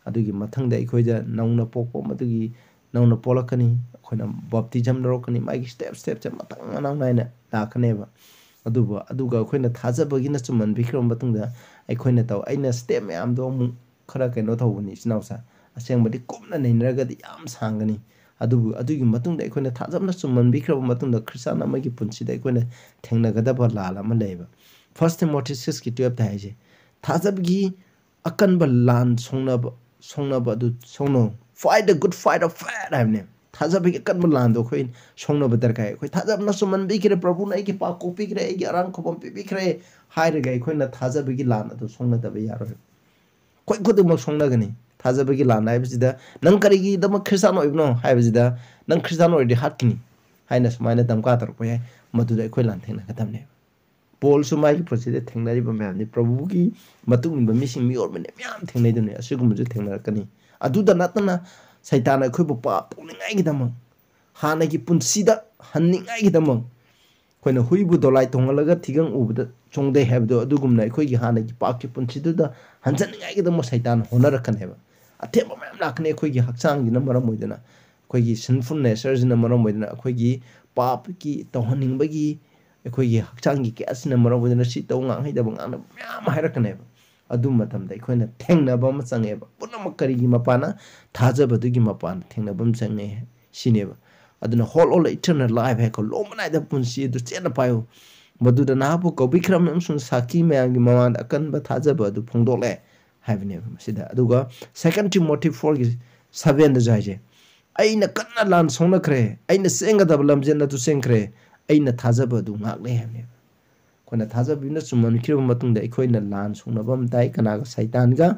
ꯑꯗꯨꯒꯤ ꯃꯊꯪꯗ ꯑꯩꯈꯣꯏꯗ ꯅꯧꯅ ꯄꯣꯛꯄ, ꯃꯗꯨꯒꯤ ꯅꯧꯅ ꯄꯣꯛꯂꯛꯀꯅꯤ, ꯑꯩꯈꯣꯏꯅ baptism ꯂꯧꯔꯛꯀꯅꯤ, ꯃꯥꯒꯤ step step ꯁꯦ ꯃꯊꯪ ꯃꯅꯥꯎ ꯅꯥꯏꯅ ꯂꯥꯛꯀꯅꯦꯕ꯫ ꯑꯗꯨꯕꯨ, ꯑꯗꯨꯒ ꯑꯩꯈꯣꯏꯅ ꯊꯥꯖꯕꯒꯤꯅ ꯆꯨꯝꯃꯟꯕꯤꯈ꯭ꯔꯕ ꯃꯇꯨꯡꯗ ꯑꯩꯈꯣꯏꯅ ꯇꯧ-, ꯑꯩꯅ step ꯃꯌꯥꯝꯗꯣ ꯑꯃꯨꯛ ꯈꯔ ꯀꯩꯅꯣ ꯇꯧꯕꯅꯤ, ꯏꯆꯤꯟ ꯏꯅꯥꯎꯁꯦ꯫ ꯑꯁꯦꯡꯕꯗꯤ ꯀꯨꯞꯅ ꯅꯩꯅꯔꯒꯗꯤ ꯌꯥꯝ ꯁꯥꯡꯒꯅꯤ꯫ ꯑꯗꯨꯕꯨ ꯑꯗꯨꯒꯤ ꯃꯇꯨꯡꯗ ꯑꯩꯈꯣꯏꯅ ꯊꯥꯖꯕꯅ ꯆꯨꯝꯃꯟꯕꯤꯈ꯭ꯔꯕ ꯃꯇꯨꯡꯗ ꯈ꯭ꯔꯤꯁꯇꯥꯟ ꯑꯃꯒꯤ ꯄꯨꯟꯁꯤꯗ ꯑꯩꯈꯣꯏꯅ ꯊꯦꯡꯅꯒꯗꯕ ꯂꯥꯟ ꯑꯃ ꯂꯩꯌꯦꯕ꯫ First Timothy six ꯀꯤ twelve ꯇ ꯍꯥꯏꯁꯦ, "ꯊꯥꯖꯕꯒꯤ ꯑꯀꯟꯕ ꯂꯥꯟ ꯁꯣꯛꯅꯕ, ꯁꯣꯛꯅꯕ ꯑꯗꯨ ꯁꯣꯛꯅꯧ꯫ Fight the good fight of faith" ꯍꯥꯏꯕꯅꯦ꯫ ꯊꯥꯖꯕꯒꯤ ꯑꯀꯟꯕ ꯂꯥꯟꯗꯣ ꯑꯩꯈꯣꯏ ꯁꯣꯛꯅꯕ ꯗꯔꯀꯥꯔ꯫ ꯑꯩꯈꯣꯏ ꯊꯥꯖꯕꯅ ꯆꯨꯝꯃꯟꯕꯤꯈ꯭ꯔꯦ, ꯄ꯭ꯔꯚꯨꯅ ꯑꯩꯒꯤ ꯄꯥꯞ ꯀꯣꯛꯄꯤꯈ꯭ꯔꯦ, ꯑꯩꯒꯤ ꯑꯔꯥꯟ ꯈꯨꯕꯝ ꯄꯤꯕꯤꯈ꯭ꯔꯦ ꯍꯥꯏꯔꯒ ꯑꯩꯈꯣꯏꯅ ꯊꯥꯖꯕꯒꯤ ꯂꯥꯟ ꯑꯗꯨ ꯁꯣꯛꯅꯗꯕ ꯌꯥꯔꯣꯏ꯫ ꯑꯩꯈꯣꯏ ꯈꯨꯗꯤꯡꯃꯛ ꯁꯣꯛꯅꯒꯅꯤ꯫ ꯊꯥꯖꯕꯒꯤ ꯂꯥꯟ ꯍꯥꯏꯕꯁꯤꯗ, "ꯅꯪ ꯀꯔꯤꯒꯤꯗꯃꯛ ꯈ꯭ꯔꯤꯁꯇꯥꯟ ꯑꯣꯏꯕꯅꯣ?" ꯍꯥꯏꯕꯁꯤꯗ, "ꯅꯪ ꯈ꯭ꯔꯤꯁꯇꯥꯟ ꯑꯣꯏꯔꯗꯤ ꯍꯥꯠꯈꯤꯅꯤ" ꯍꯥꯏꯅ ꯁꯨꯃꯥꯏꯅ ꯗꯝꯀꯥ ꯇꯧꯔꯛꯄ ꯌꯥꯏ꯫ ꯃꯗꯨꯗ ꯑꯩꯈꯣꯏ ꯂꯥꯟ ꯊꯦꯡꯅꯒꯗꯕꯅꯦꯕ꯫ ꯄꯣꯜꯁꯨ ꯃꯥꯒꯤ ꯄꯨꯟꯁꯤꯗ ꯊꯦꯡꯅꯔꯤꯕ ꯃꯌꯥꯝꯅꯤ, ꯄ꯭ꯔꯚꯨꯒꯤ ꯃꯇꯨꯡ ꯏꯟꯕ ꯃꯤꯁꯤꯡ, ꯃꯤꯑꯣꯏꯕꯅ ꯃꯌꯥꯝ ꯊꯦꯡꯅꯩꯗꯨꯅꯤ꯫ ꯑꯁꯤꯒꯨꯝꯕꯁꯨ ꯊꯦꯡꯅꯔꯛꯀꯅꯤ꯫ ꯑꯗꯨꯗ ꯅꯠꯇꯅ ꯁꯩꯇꯥꯟꯅ ꯑꯩꯈꯣꯏꯕꯨ ꯄꯥꯞ ꯇꯧꯅꯤꯡꯉꯥꯏꯒꯤꯗꯃꯛ, ꯍꯥꯟꯅꯒꯤ ꯄꯨꯟꯁꯤꯗ ꯍꯟꯅꯤꯡꯉꯥꯏꯒꯤꯗꯃꯛ, ꯑꯩꯈꯣꯏꯅ ꯍꯨꯏꯕꯨ ꯗꯣꯂꯥꯏ ꯇꯣꯡꯍꯜꯂꯒ ꯊꯤꯒꯪ ꯎꯕꯗ ꯆꯣꯡꯗꯩ ꯍꯥꯏꯕꯗꯣ, ꯑꯗꯨꯒꯨꯝꯅ ꯑꯩꯈꯣꯏꯒꯤ ꯍꯥꯟꯅꯒꯤ ꯄꯥꯞꯀꯤ ꯄꯨꯟꯁꯤꯗꯨꯗ ꯍꯟꯖꯟꯅꯤꯡꯉꯥꯏꯒꯤꯗꯃꯛ ꯁꯩꯇꯥꯟ ꯍꯣꯠꯅꯔꯛꯀꯅꯦꯕ꯫ ꯑꯊꯦꯝꯕ ꯃꯌꯥꯝ ꯂꯥꯛꯀꯅꯤ꯫ ꯑꯩꯈꯣꯏꯒꯤ ꯍꯛꯆꯥꯡꯁꯤꯅ ꯃꯔꯝ ꯑꯣꯏꯗꯅ, ꯑꯩꯈꯣꯏꯒꯤ sinful natureꯁꯤꯅ ꯃꯔꯝ ꯑꯣꯏꯗꯅ, ꯑꯩꯈꯣꯏꯒꯤ ꯄꯥꯞꯀꯤ ꯇꯧꯍꯟꯅꯤꯡꯕꯒꯤ, ꯑꯩꯈꯣꯏꯒꯤ ꯍꯛꯆꯥꯡꯒꯤ ꯀꯌꯥꯁꯤꯅ ꯃꯔꯝ ꯑꯣꯏꯗꯅ ꯁꯤ ꯇꯧ, ꯉꯥꯡ ꯍꯩꯇꯕ ꯉꯥꯡꯅꯕ ꯃꯌꯥꯝ ꯑꯃ ꯍꯥꯏꯔꯛꯀꯅꯦꯕ꯫ ꯑꯗꯨ ꯃꯇꯝꯗ ꯑꯩꯈꯣꯏꯅ ꯊꯦꯡꯅꯕ ꯑꯃ ꯆꯪꯉꯦꯕ꯫ ꯄꯨꯝꯅꯃꯛ ꯀꯔꯤꯒꯤ ꯃꯄꯥꯟꯅ? ꯊꯥꯖꯕꯗꯨꯒꯤ ꯃꯄꯥꯟꯗ ꯊꯦꯡꯅꯕ ꯑꯃ ꯆꯪꯉꯦ ꯁꯤꯅꯦꯕ꯫ ꯑꯗꯨꯅ "Hold on the eternal life" ꯍꯥꯏꯀꯣ, ꯂꯣꯝꯕ ꯅꯥꯏꯗꯕ ꯄꯨꯟꯁꯤ ꯑꯗꯨ ꯆꯦꯠꯅ ꯄꯥꯏꯌꯨ꯫ "ꯃꯗꯨꯗ ꯅꯍꯥꯛꯄꯨ ꯀꯧꯕꯤꯈ꯭ꯔꯕ ꯑꯃꯁꯨꯡ ꯁꯥꯈꯤ ꯃꯌꯥꯝꯒꯤ ꯃꯃꯥꯡꯗ ꯑꯀꯟꯕ ꯊꯥꯖꯕ ꯑꯗꯨ ꯐꯣꯡꯗꯣꯛꯂꯦ" ꯍꯥꯏꯕꯅꯦꯕ ꯃꯁꯤꯗ꯫ ꯑꯗꯨꯒ Second Timothy fourꯒꯤ sevenꯗꯁꯨ ꯍꯥꯏꯁꯦ, "ꯑꯩꯅ ꯀꯟꯅ ꯂꯥꯟ ꯁꯣꯛꯅꯈ꯭ꯔꯦ, ꯑꯩꯅ ꯆꯦꯟꯒꯗꯕ ꯂꯝꯖꯦꯜ ꯑꯗꯨ ꯆꯦꯟꯈ꯭ꯔꯦ, ꯑꯩꯅ ꯊꯥꯖꯕ ꯑꯗꯨ ꯉꯥꯛꯂꯦ" ꯍꯥꯏꯕꯅꯦꯕ꯫ ꯑꯩꯈꯣꯏꯅ ꯊꯥꯖꯕꯗꯨꯅ ꯆꯨꯝꯃꯟꯈꯤꯕ ꯃꯇꯨꯡꯗ ꯑꯩꯈꯣꯏꯅ ꯂꯥꯟ ꯁꯣꯛꯅꯕ ꯑꯃ ꯇꯥꯏ꯫ ꯀꯅꯥꯒ? ꯁꯩꯇꯥꯟꯒ꯫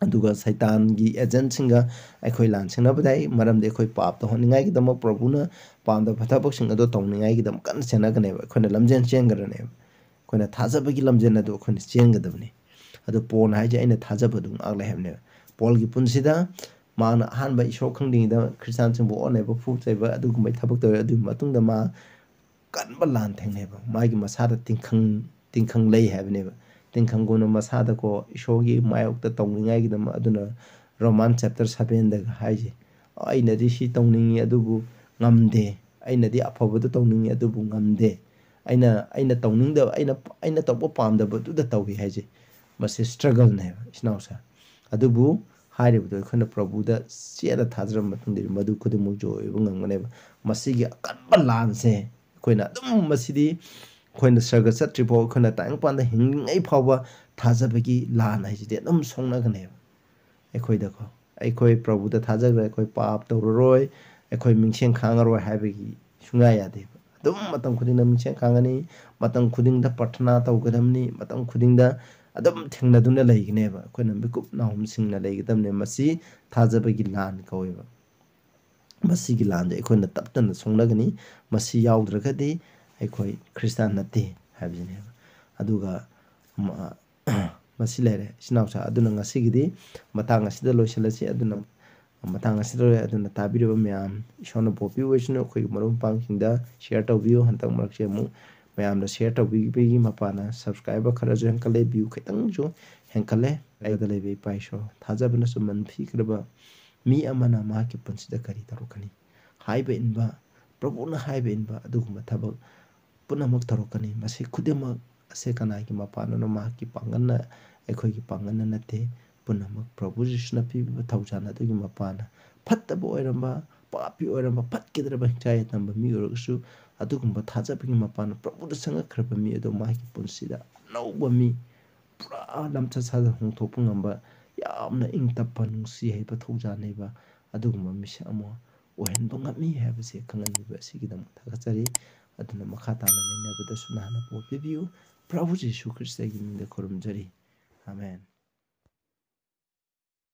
ꯑꯗꯨꯒ ꯁꯩꯇꯥꯟꯒꯤ agentꯁꯤꯡꯒ ꯑꯩꯈꯣꯏ ꯂꯥꯟ ꯁꯦꯟꯅꯕ ꯇꯥꯏ, ꯃꯔꯝꯗꯤ ꯑꯩꯈꯣꯏ ꯄꯥꯞ ꯇꯧꯍꯟꯅꯤꯡꯉꯥꯏꯒꯤꯗꯃꯛ, ꯄ꯭ꯔꯚꯨꯅ ꯄꯥꯝꯗꯕ ꯊꯕꯛꯁꯤꯡ ꯑꯗꯣ ꯇꯧꯅꯤꯡꯉꯥꯏꯒꯤꯗꯃꯛ ꯀꯟꯅ ꯁꯦꯟꯅꯒꯅꯦꯕ꯫ ꯑꯩꯈꯣꯏꯅ ꯂꯝꯖꯦꯟ ꯆꯦꯟꯒꯗꯕꯅꯦꯕ꯫ ꯑꯩꯈꯣꯏꯅ ꯊꯥꯖꯕꯒꯤ ꯂꯝꯖꯦꯟ ꯑꯗꯨ ꯑꯩꯈꯣꯏꯅ ꯆꯦꯟꯒꯗꯕꯅꯤ꯫ ꯑꯗꯨ ꯄꯣꯜꯅ ꯍꯥꯏꯁꯦ, "ꯑꯩꯅ ꯊꯥꯖꯕ ꯑꯗꯨ ꯉꯥꯛꯂꯦ" ꯍꯥꯏꯕꯅꯦꯕ꯫ ꯄꯣꯜꯒꯤ ꯄꯨꯟꯁꯤꯗ ꯃꯥꯅ ꯑꯍꯥꯟꯕ ꯏꯁꯣꯔ ꯈꯪꯗ꯭ꯔꯤꯉꯩꯗ ꯈ꯭ꯔꯤꯁꯇꯥꯟꯁꯤꯡꯕꯨ ꯑꯣꯠꯅꯕ, ꯐꯨ ꯆꯩꯕ ꯑꯗꯨꯒꯨꯝꯕꯒꯤ ꯊꯕꯛ ꯇꯧꯔꯦ꯫ ꯑꯗꯨꯒꯤ ꯃꯇꯨꯡꯗ ꯃꯥ ꯀꯟꯕ ꯂꯥꯟ ꯊꯦꯡꯅꯩꯕ꯫ ꯃꯥꯒꯤ ꯃꯁꯥꯗ ꯇꯤꯡꯈꯪ, ꯇꯤꯡꯈꯪ ꯂꯩ ꯍꯥꯏꯕꯅꯦꯕ꯫ ꯇꯤꯡꯈꯪꯒꯨꯝꯅ ꯃꯁꯥꯗꯀꯣ ꯏꯁꯣꯔꯒꯤ ꯃꯥꯌꯣꯛꯇ ꯇꯧꯅꯤꯡꯉꯥꯏꯒꯤꯗꯃꯛ꯫ ꯑꯗꯨꯅ ꯔꯣꯃꯥꯟ chapter sevenꯗꯒ ꯍꯥꯏꯁꯦ, "ꯑꯩꯅꯗꯤ ꯁꯤ ꯇꯧꯅꯤꯡꯉꯤ, ꯑꯗꯨꯕꯨ ꯉꯝꯗꯦ꯫ ꯑꯩꯅꯗꯤ ꯑꯐꯕꯗꯨ ꯇꯧꯅꯤꯡꯉꯤ, ꯑꯗꯨꯕꯨ ꯉꯝꯗꯦ꯫ ꯑꯩꯅ, ꯑꯩꯅ ꯇꯧꯅꯤꯡꯗꯕ, ꯑꯩꯅ, ꯑꯩꯅ ꯇꯧꯕ ꯄꯥꯝꯗꯕꯗꯨꯗ ꯇꯧꯏ" ꯍꯥꯏꯁꯦ꯫ ꯃꯁꯤ struggleꯅꯦꯕ, ꯏꯆꯤꯟ ꯏꯅꯥꯎꯁꯦ꯫ ꯑꯗꯨꯕꯨ ꯍꯥꯏꯔꯤꯕꯗꯣ ꯑꯩꯈꯣꯏꯅ ꯄ꯭ꯔꯚꯨꯗ ꯆꯦꯠꯅ ꯊꯥꯖꯔꯕ ꯃꯇꯨꯡꯗꯗꯤ ꯃꯗꯨ ꯈꯨꯗꯤꯡꯃꯛ ꯖꯣꯏ ꯑꯣꯏꯕ ꯉꯝꯒꯅꯦꯕ꯫ ꯃꯁꯤꯒꯤ ꯑꯀꯟꯕ ꯂꯥꯟꯁꯦ ꯑꯩꯈꯣꯏꯅ ꯑꯗꯨꯝ, ꯃꯁꯤꯗꯤ ꯑꯩꯈꯣꯏꯅ ꯁꯔꯒ ꯆꯠꯇ꯭ꯔꯤꯐꯥꯎ, ꯑꯩꯈꯣꯏꯅ ꯇꯥꯏꯕꯪꯄꯥꯟꯗ ꯍꯤꯡꯂꯤꯉꯩ ꯐꯥꯎꯕ ꯊꯥꯖꯕꯒꯤ ꯂꯥꯟ ꯍꯥꯏꯁꯤꯗꯤ ꯑꯗꯨꯝ ꯁꯣꯛꯅꯒꯅꯦꯕ꯫ ꯑꯩꯈꯣꯏꯗꯀꯣ, ꯑꯩꯈꯣꯏ ꯄ꯭ꯔꯚꯨꯗ ꯊꯥꯖꯈ꯭ꯔꯦ, ꯑꯩꯈꯣꯏ ꯄꯥꯞ ꯇꯧꯔꯔꯣꯏ, ꯑꯩꯈꯣꯏ ꯃꯤꯡꯁꯦꯟ ꯈꯥꯡꯉꯔꯣꯏ ꯍꯥꯏꯕꯒꯤ ꯁꯨꯡꯌꯥ ꯌꯥꯗꯦꯕ꯫ ꯑꯗꯨꯝ ꯃꯇꯝ ꯈꯨꯗꯤꯡꯗ ꯃꯤꯡꯁꯦꯟ ꯈꯥꯡꯒꯅꯤ, ꯃꯇꯝ ꯈꯨꯗꯤꯡꯗ ꯄ꯭ꯔꯊꯅꯥ ꯇꯧꯒꯗꯕꯅꯤ, ꯃꯇꯝ ꯈꯨꯗꯤꯡꯗ ꯑꯗꯨꯝ ꯊꯦꯡꯅꯗꯨꯅ ꯂꯩꯒꯅꯦꯕ꯫ ꯑꯩꯈꯣꯏꯅ ꯃꯤꯀꯨꯞ ꯅꯥꯍꯨꯝꯁꯤꯡꯅ ꯂꯩꯒꯗꯕꯅꯦ꯫ ꯃꯁꯤ ꯊꯥꯖꯕꯒꯤ ꯂꯥꯟ ꯀꯧꯋꯦꯕ꯫ ꯃꯁꯤꯒꯤ ꯂꯥꯟꯁꯦ ꯑꯩꯈꯣꯏꯅ ꯇꯞꯇꯅ ꯁꯣꯛꯅꯒꯅꯤ꯫ ꯃꯁꯤ ꯌꯥꯎꯗ꯭ꯔꯒꯗꯤ ꯑꯩꯈꯣꯏ ꯈ꯭ꯔꯤꯁꯇꯥꯟ ꯅꯠꯇꯦ ꯍꯥꯏꯕꯁꯤꯅꯦꯕ꯫ ꯑꯗꯨꯒ ꯃ-, ꯃꯁꯤ ꯂꯩꯔꯦ, ꯏꯆꯤꯟ ꯏꯅꯥꯎꯁꯥ꯫ ꯑꯗꯨꯅ ꯉꯁꯤꯒꯤꯗꯤ ꯃꯇꯥꯡ ꯑꯁꯤꯗ ꯂꯣꯏꯁꯤꯜꯂꯁꯤ꯫ ꯑꯗꯨꯅ ꯃꯇꯥꯡ ꯑꯁꯤꯗ ꯂꯣꯏꯔꯦ꯫ ꯑꯗꯨꯅ ꯇꯥꯕꯤꯔꯤꯕ ꯃꯌꯥꯝ, ꯏꯁꯣꯔꯅ ꯄꯣꯛꯄꯤꯌꯨ ꯑꯣꯏꯁꯅꯨ꯫ ꯑꯩꯈꯣꯏꯒꯤ ꯃꯔꯨꯞ ꯃꯄꯥꯡꯁꯤꯡꯗ share ꯇꯧꯕꯤꯌꯨ꯫ ꯍꯟꯗꯛ ꯃꯔꯛꯁꯦ ꯑꯃꯨꯛ ꯃꯌꯥꯝꯗ share ꯇꯧꯕꯤꯕꯒꯤ ꯃꯄꯥꯟꯅ subscriber ꯈꯔꯁꯨ ꯍꯦꯟꯀꯠꯂꯦ, view ꯈꯤꯇꯪꯁꯨ ꯍꯦꯟꯀꯠꯂꯦ꯫ ꯑꯩꯗ ꯂꯩꯕ ꯏꯄꯥ ꯏꯁꯣꯔ, ꯊꯥꯖꯕꯅ ꯆꯨꯝꯃꯟ ꯊꯤꯈ꯭ꯔꯕ ꯃꯤ ꯑꯃꯅ ꯃꯍꯥꯛꯀꯤ ꯄꯨꯟꯁꯤꯗ ꯀꯔꯤ ꯇꯧꯔꯛꯀꯅꯤ? ꯍꯥꯏꯕ ꯏꯟꯕ, ꯄ꯭ꯔꯚꯨꯅ ꯍꯥꯏꯕ ꯏꯟꯕ ꯑꯗꯨꯒꯨꯝꯕ ꯊꯕꯛ ꯄꯨꯝꯅꯃꯛ ꯇꯧꯔꯛꯀꯅꯤ꯫ ꯃꯁꯤ ꯈꯨꯗꯤꯡꯃꯛ ꯑꯁꯦ ꯀꯅꯥꯒꯤ ꯃꯄꯥꯟꯅꯣ? ꯃꯍꯥꯛꯀꯤ ꯄꯥꯡꯒꯜꯅ, ꯑꯩꯈꯣꯏꯒꯤ ꯄꯥꯡꯒꯜꯅ ꯅꯠꯇꯦ꯫ ꯄꯨꯝꯅꯃꯛ ꯄ꯭ꯔꯚꯨ ꯖꯤꯁꯨꯅ ꯄꯤꯕꯤꯕ ꯊꯧꯖꯥꯜ ꯑꯗꯨꯒꯤ ꯃꯄꯥꯟꯅ꯫ ꯐꯠꯇꯕ ꯑꯣꯏꯔꯝꯕ, ꯄꯥꯄꯤ ꯑꯣꯏꯔꯝꯕ, ꯐꯠꯈꯤꯗ꯭ꯔꯕ, ꯍꯤꯡꯆꯥꯏ ꯌꯥꯏꯗꯝꯕ ꯃꯤ ꯑꯣꯏꯔꯒꯁꯨ, ꯑꯗꯨꯒꯨꯝꯕ ꯊꯥꯖꯕꯒꯤ ꯃꯄꯥꯟꯅ ꯄ꯭ꯔꯚꯨꯗ ꯆꯪꯉꯛꯈ꯭ꯔꯕ ꯃꯤ ꯑꯗꯨ ꯃꯍꯥꯛꯀꯤ ꯄꯨꯟꯁꯤꯗ ꯑꯅꯧꯕ ꯃꯤ, ꯄꯨꯔꯥ ꯂꯝꯆꯠ ꯁꯥꯖꯠ ꯍꯣꯡꯊꯣꯛꯄ ꯉꯝꯕ, ꯌꯥꯝꯅ ꯏꯪ ꯇꯞꯄ, ꯅꯨꯡꯁꯤ ꯍꯩꯕ, ꯊꯧꯖꯥꯜ ꯍꯩꯕ ꯑꯗꯨꯒꯨꯝꯕ ꯃꯤꯁꯛ ꯑꯃ ꯑꯣꯏꯍꯟꯕ ꯉꯝꯃꯤ ꯍꯥꯏꯕꯁꯦ ꯈꯪꯍꯟꯕꯤꯕ ꯑꯁꯤꯒꯤꯗꯃꯛ ꯊꯥꯒꯠꯆꯔꯤ꯫ ꯑꯗꯨꯅ ꯃꯈꯥ ꯇꯥꯅ ꯅꯩꯅꯕꯗꯁꯨ ꯅꯍꯥꯛꯅ ꯄꯥꯎ ꯄꯤꯕꯤꯌꯨ꯫ ꯄ꯭ꯔꯚꯨ ꯖꯤꯁꯨ ꯈ꯭ꯔꯤꯁꯇꯒꯤ ꯃꯤꯡꯗ ꯈꯨꯔꯨꯝꯖꯔꯤ꯫ ꯑꯥꯃꯦꯟ꯫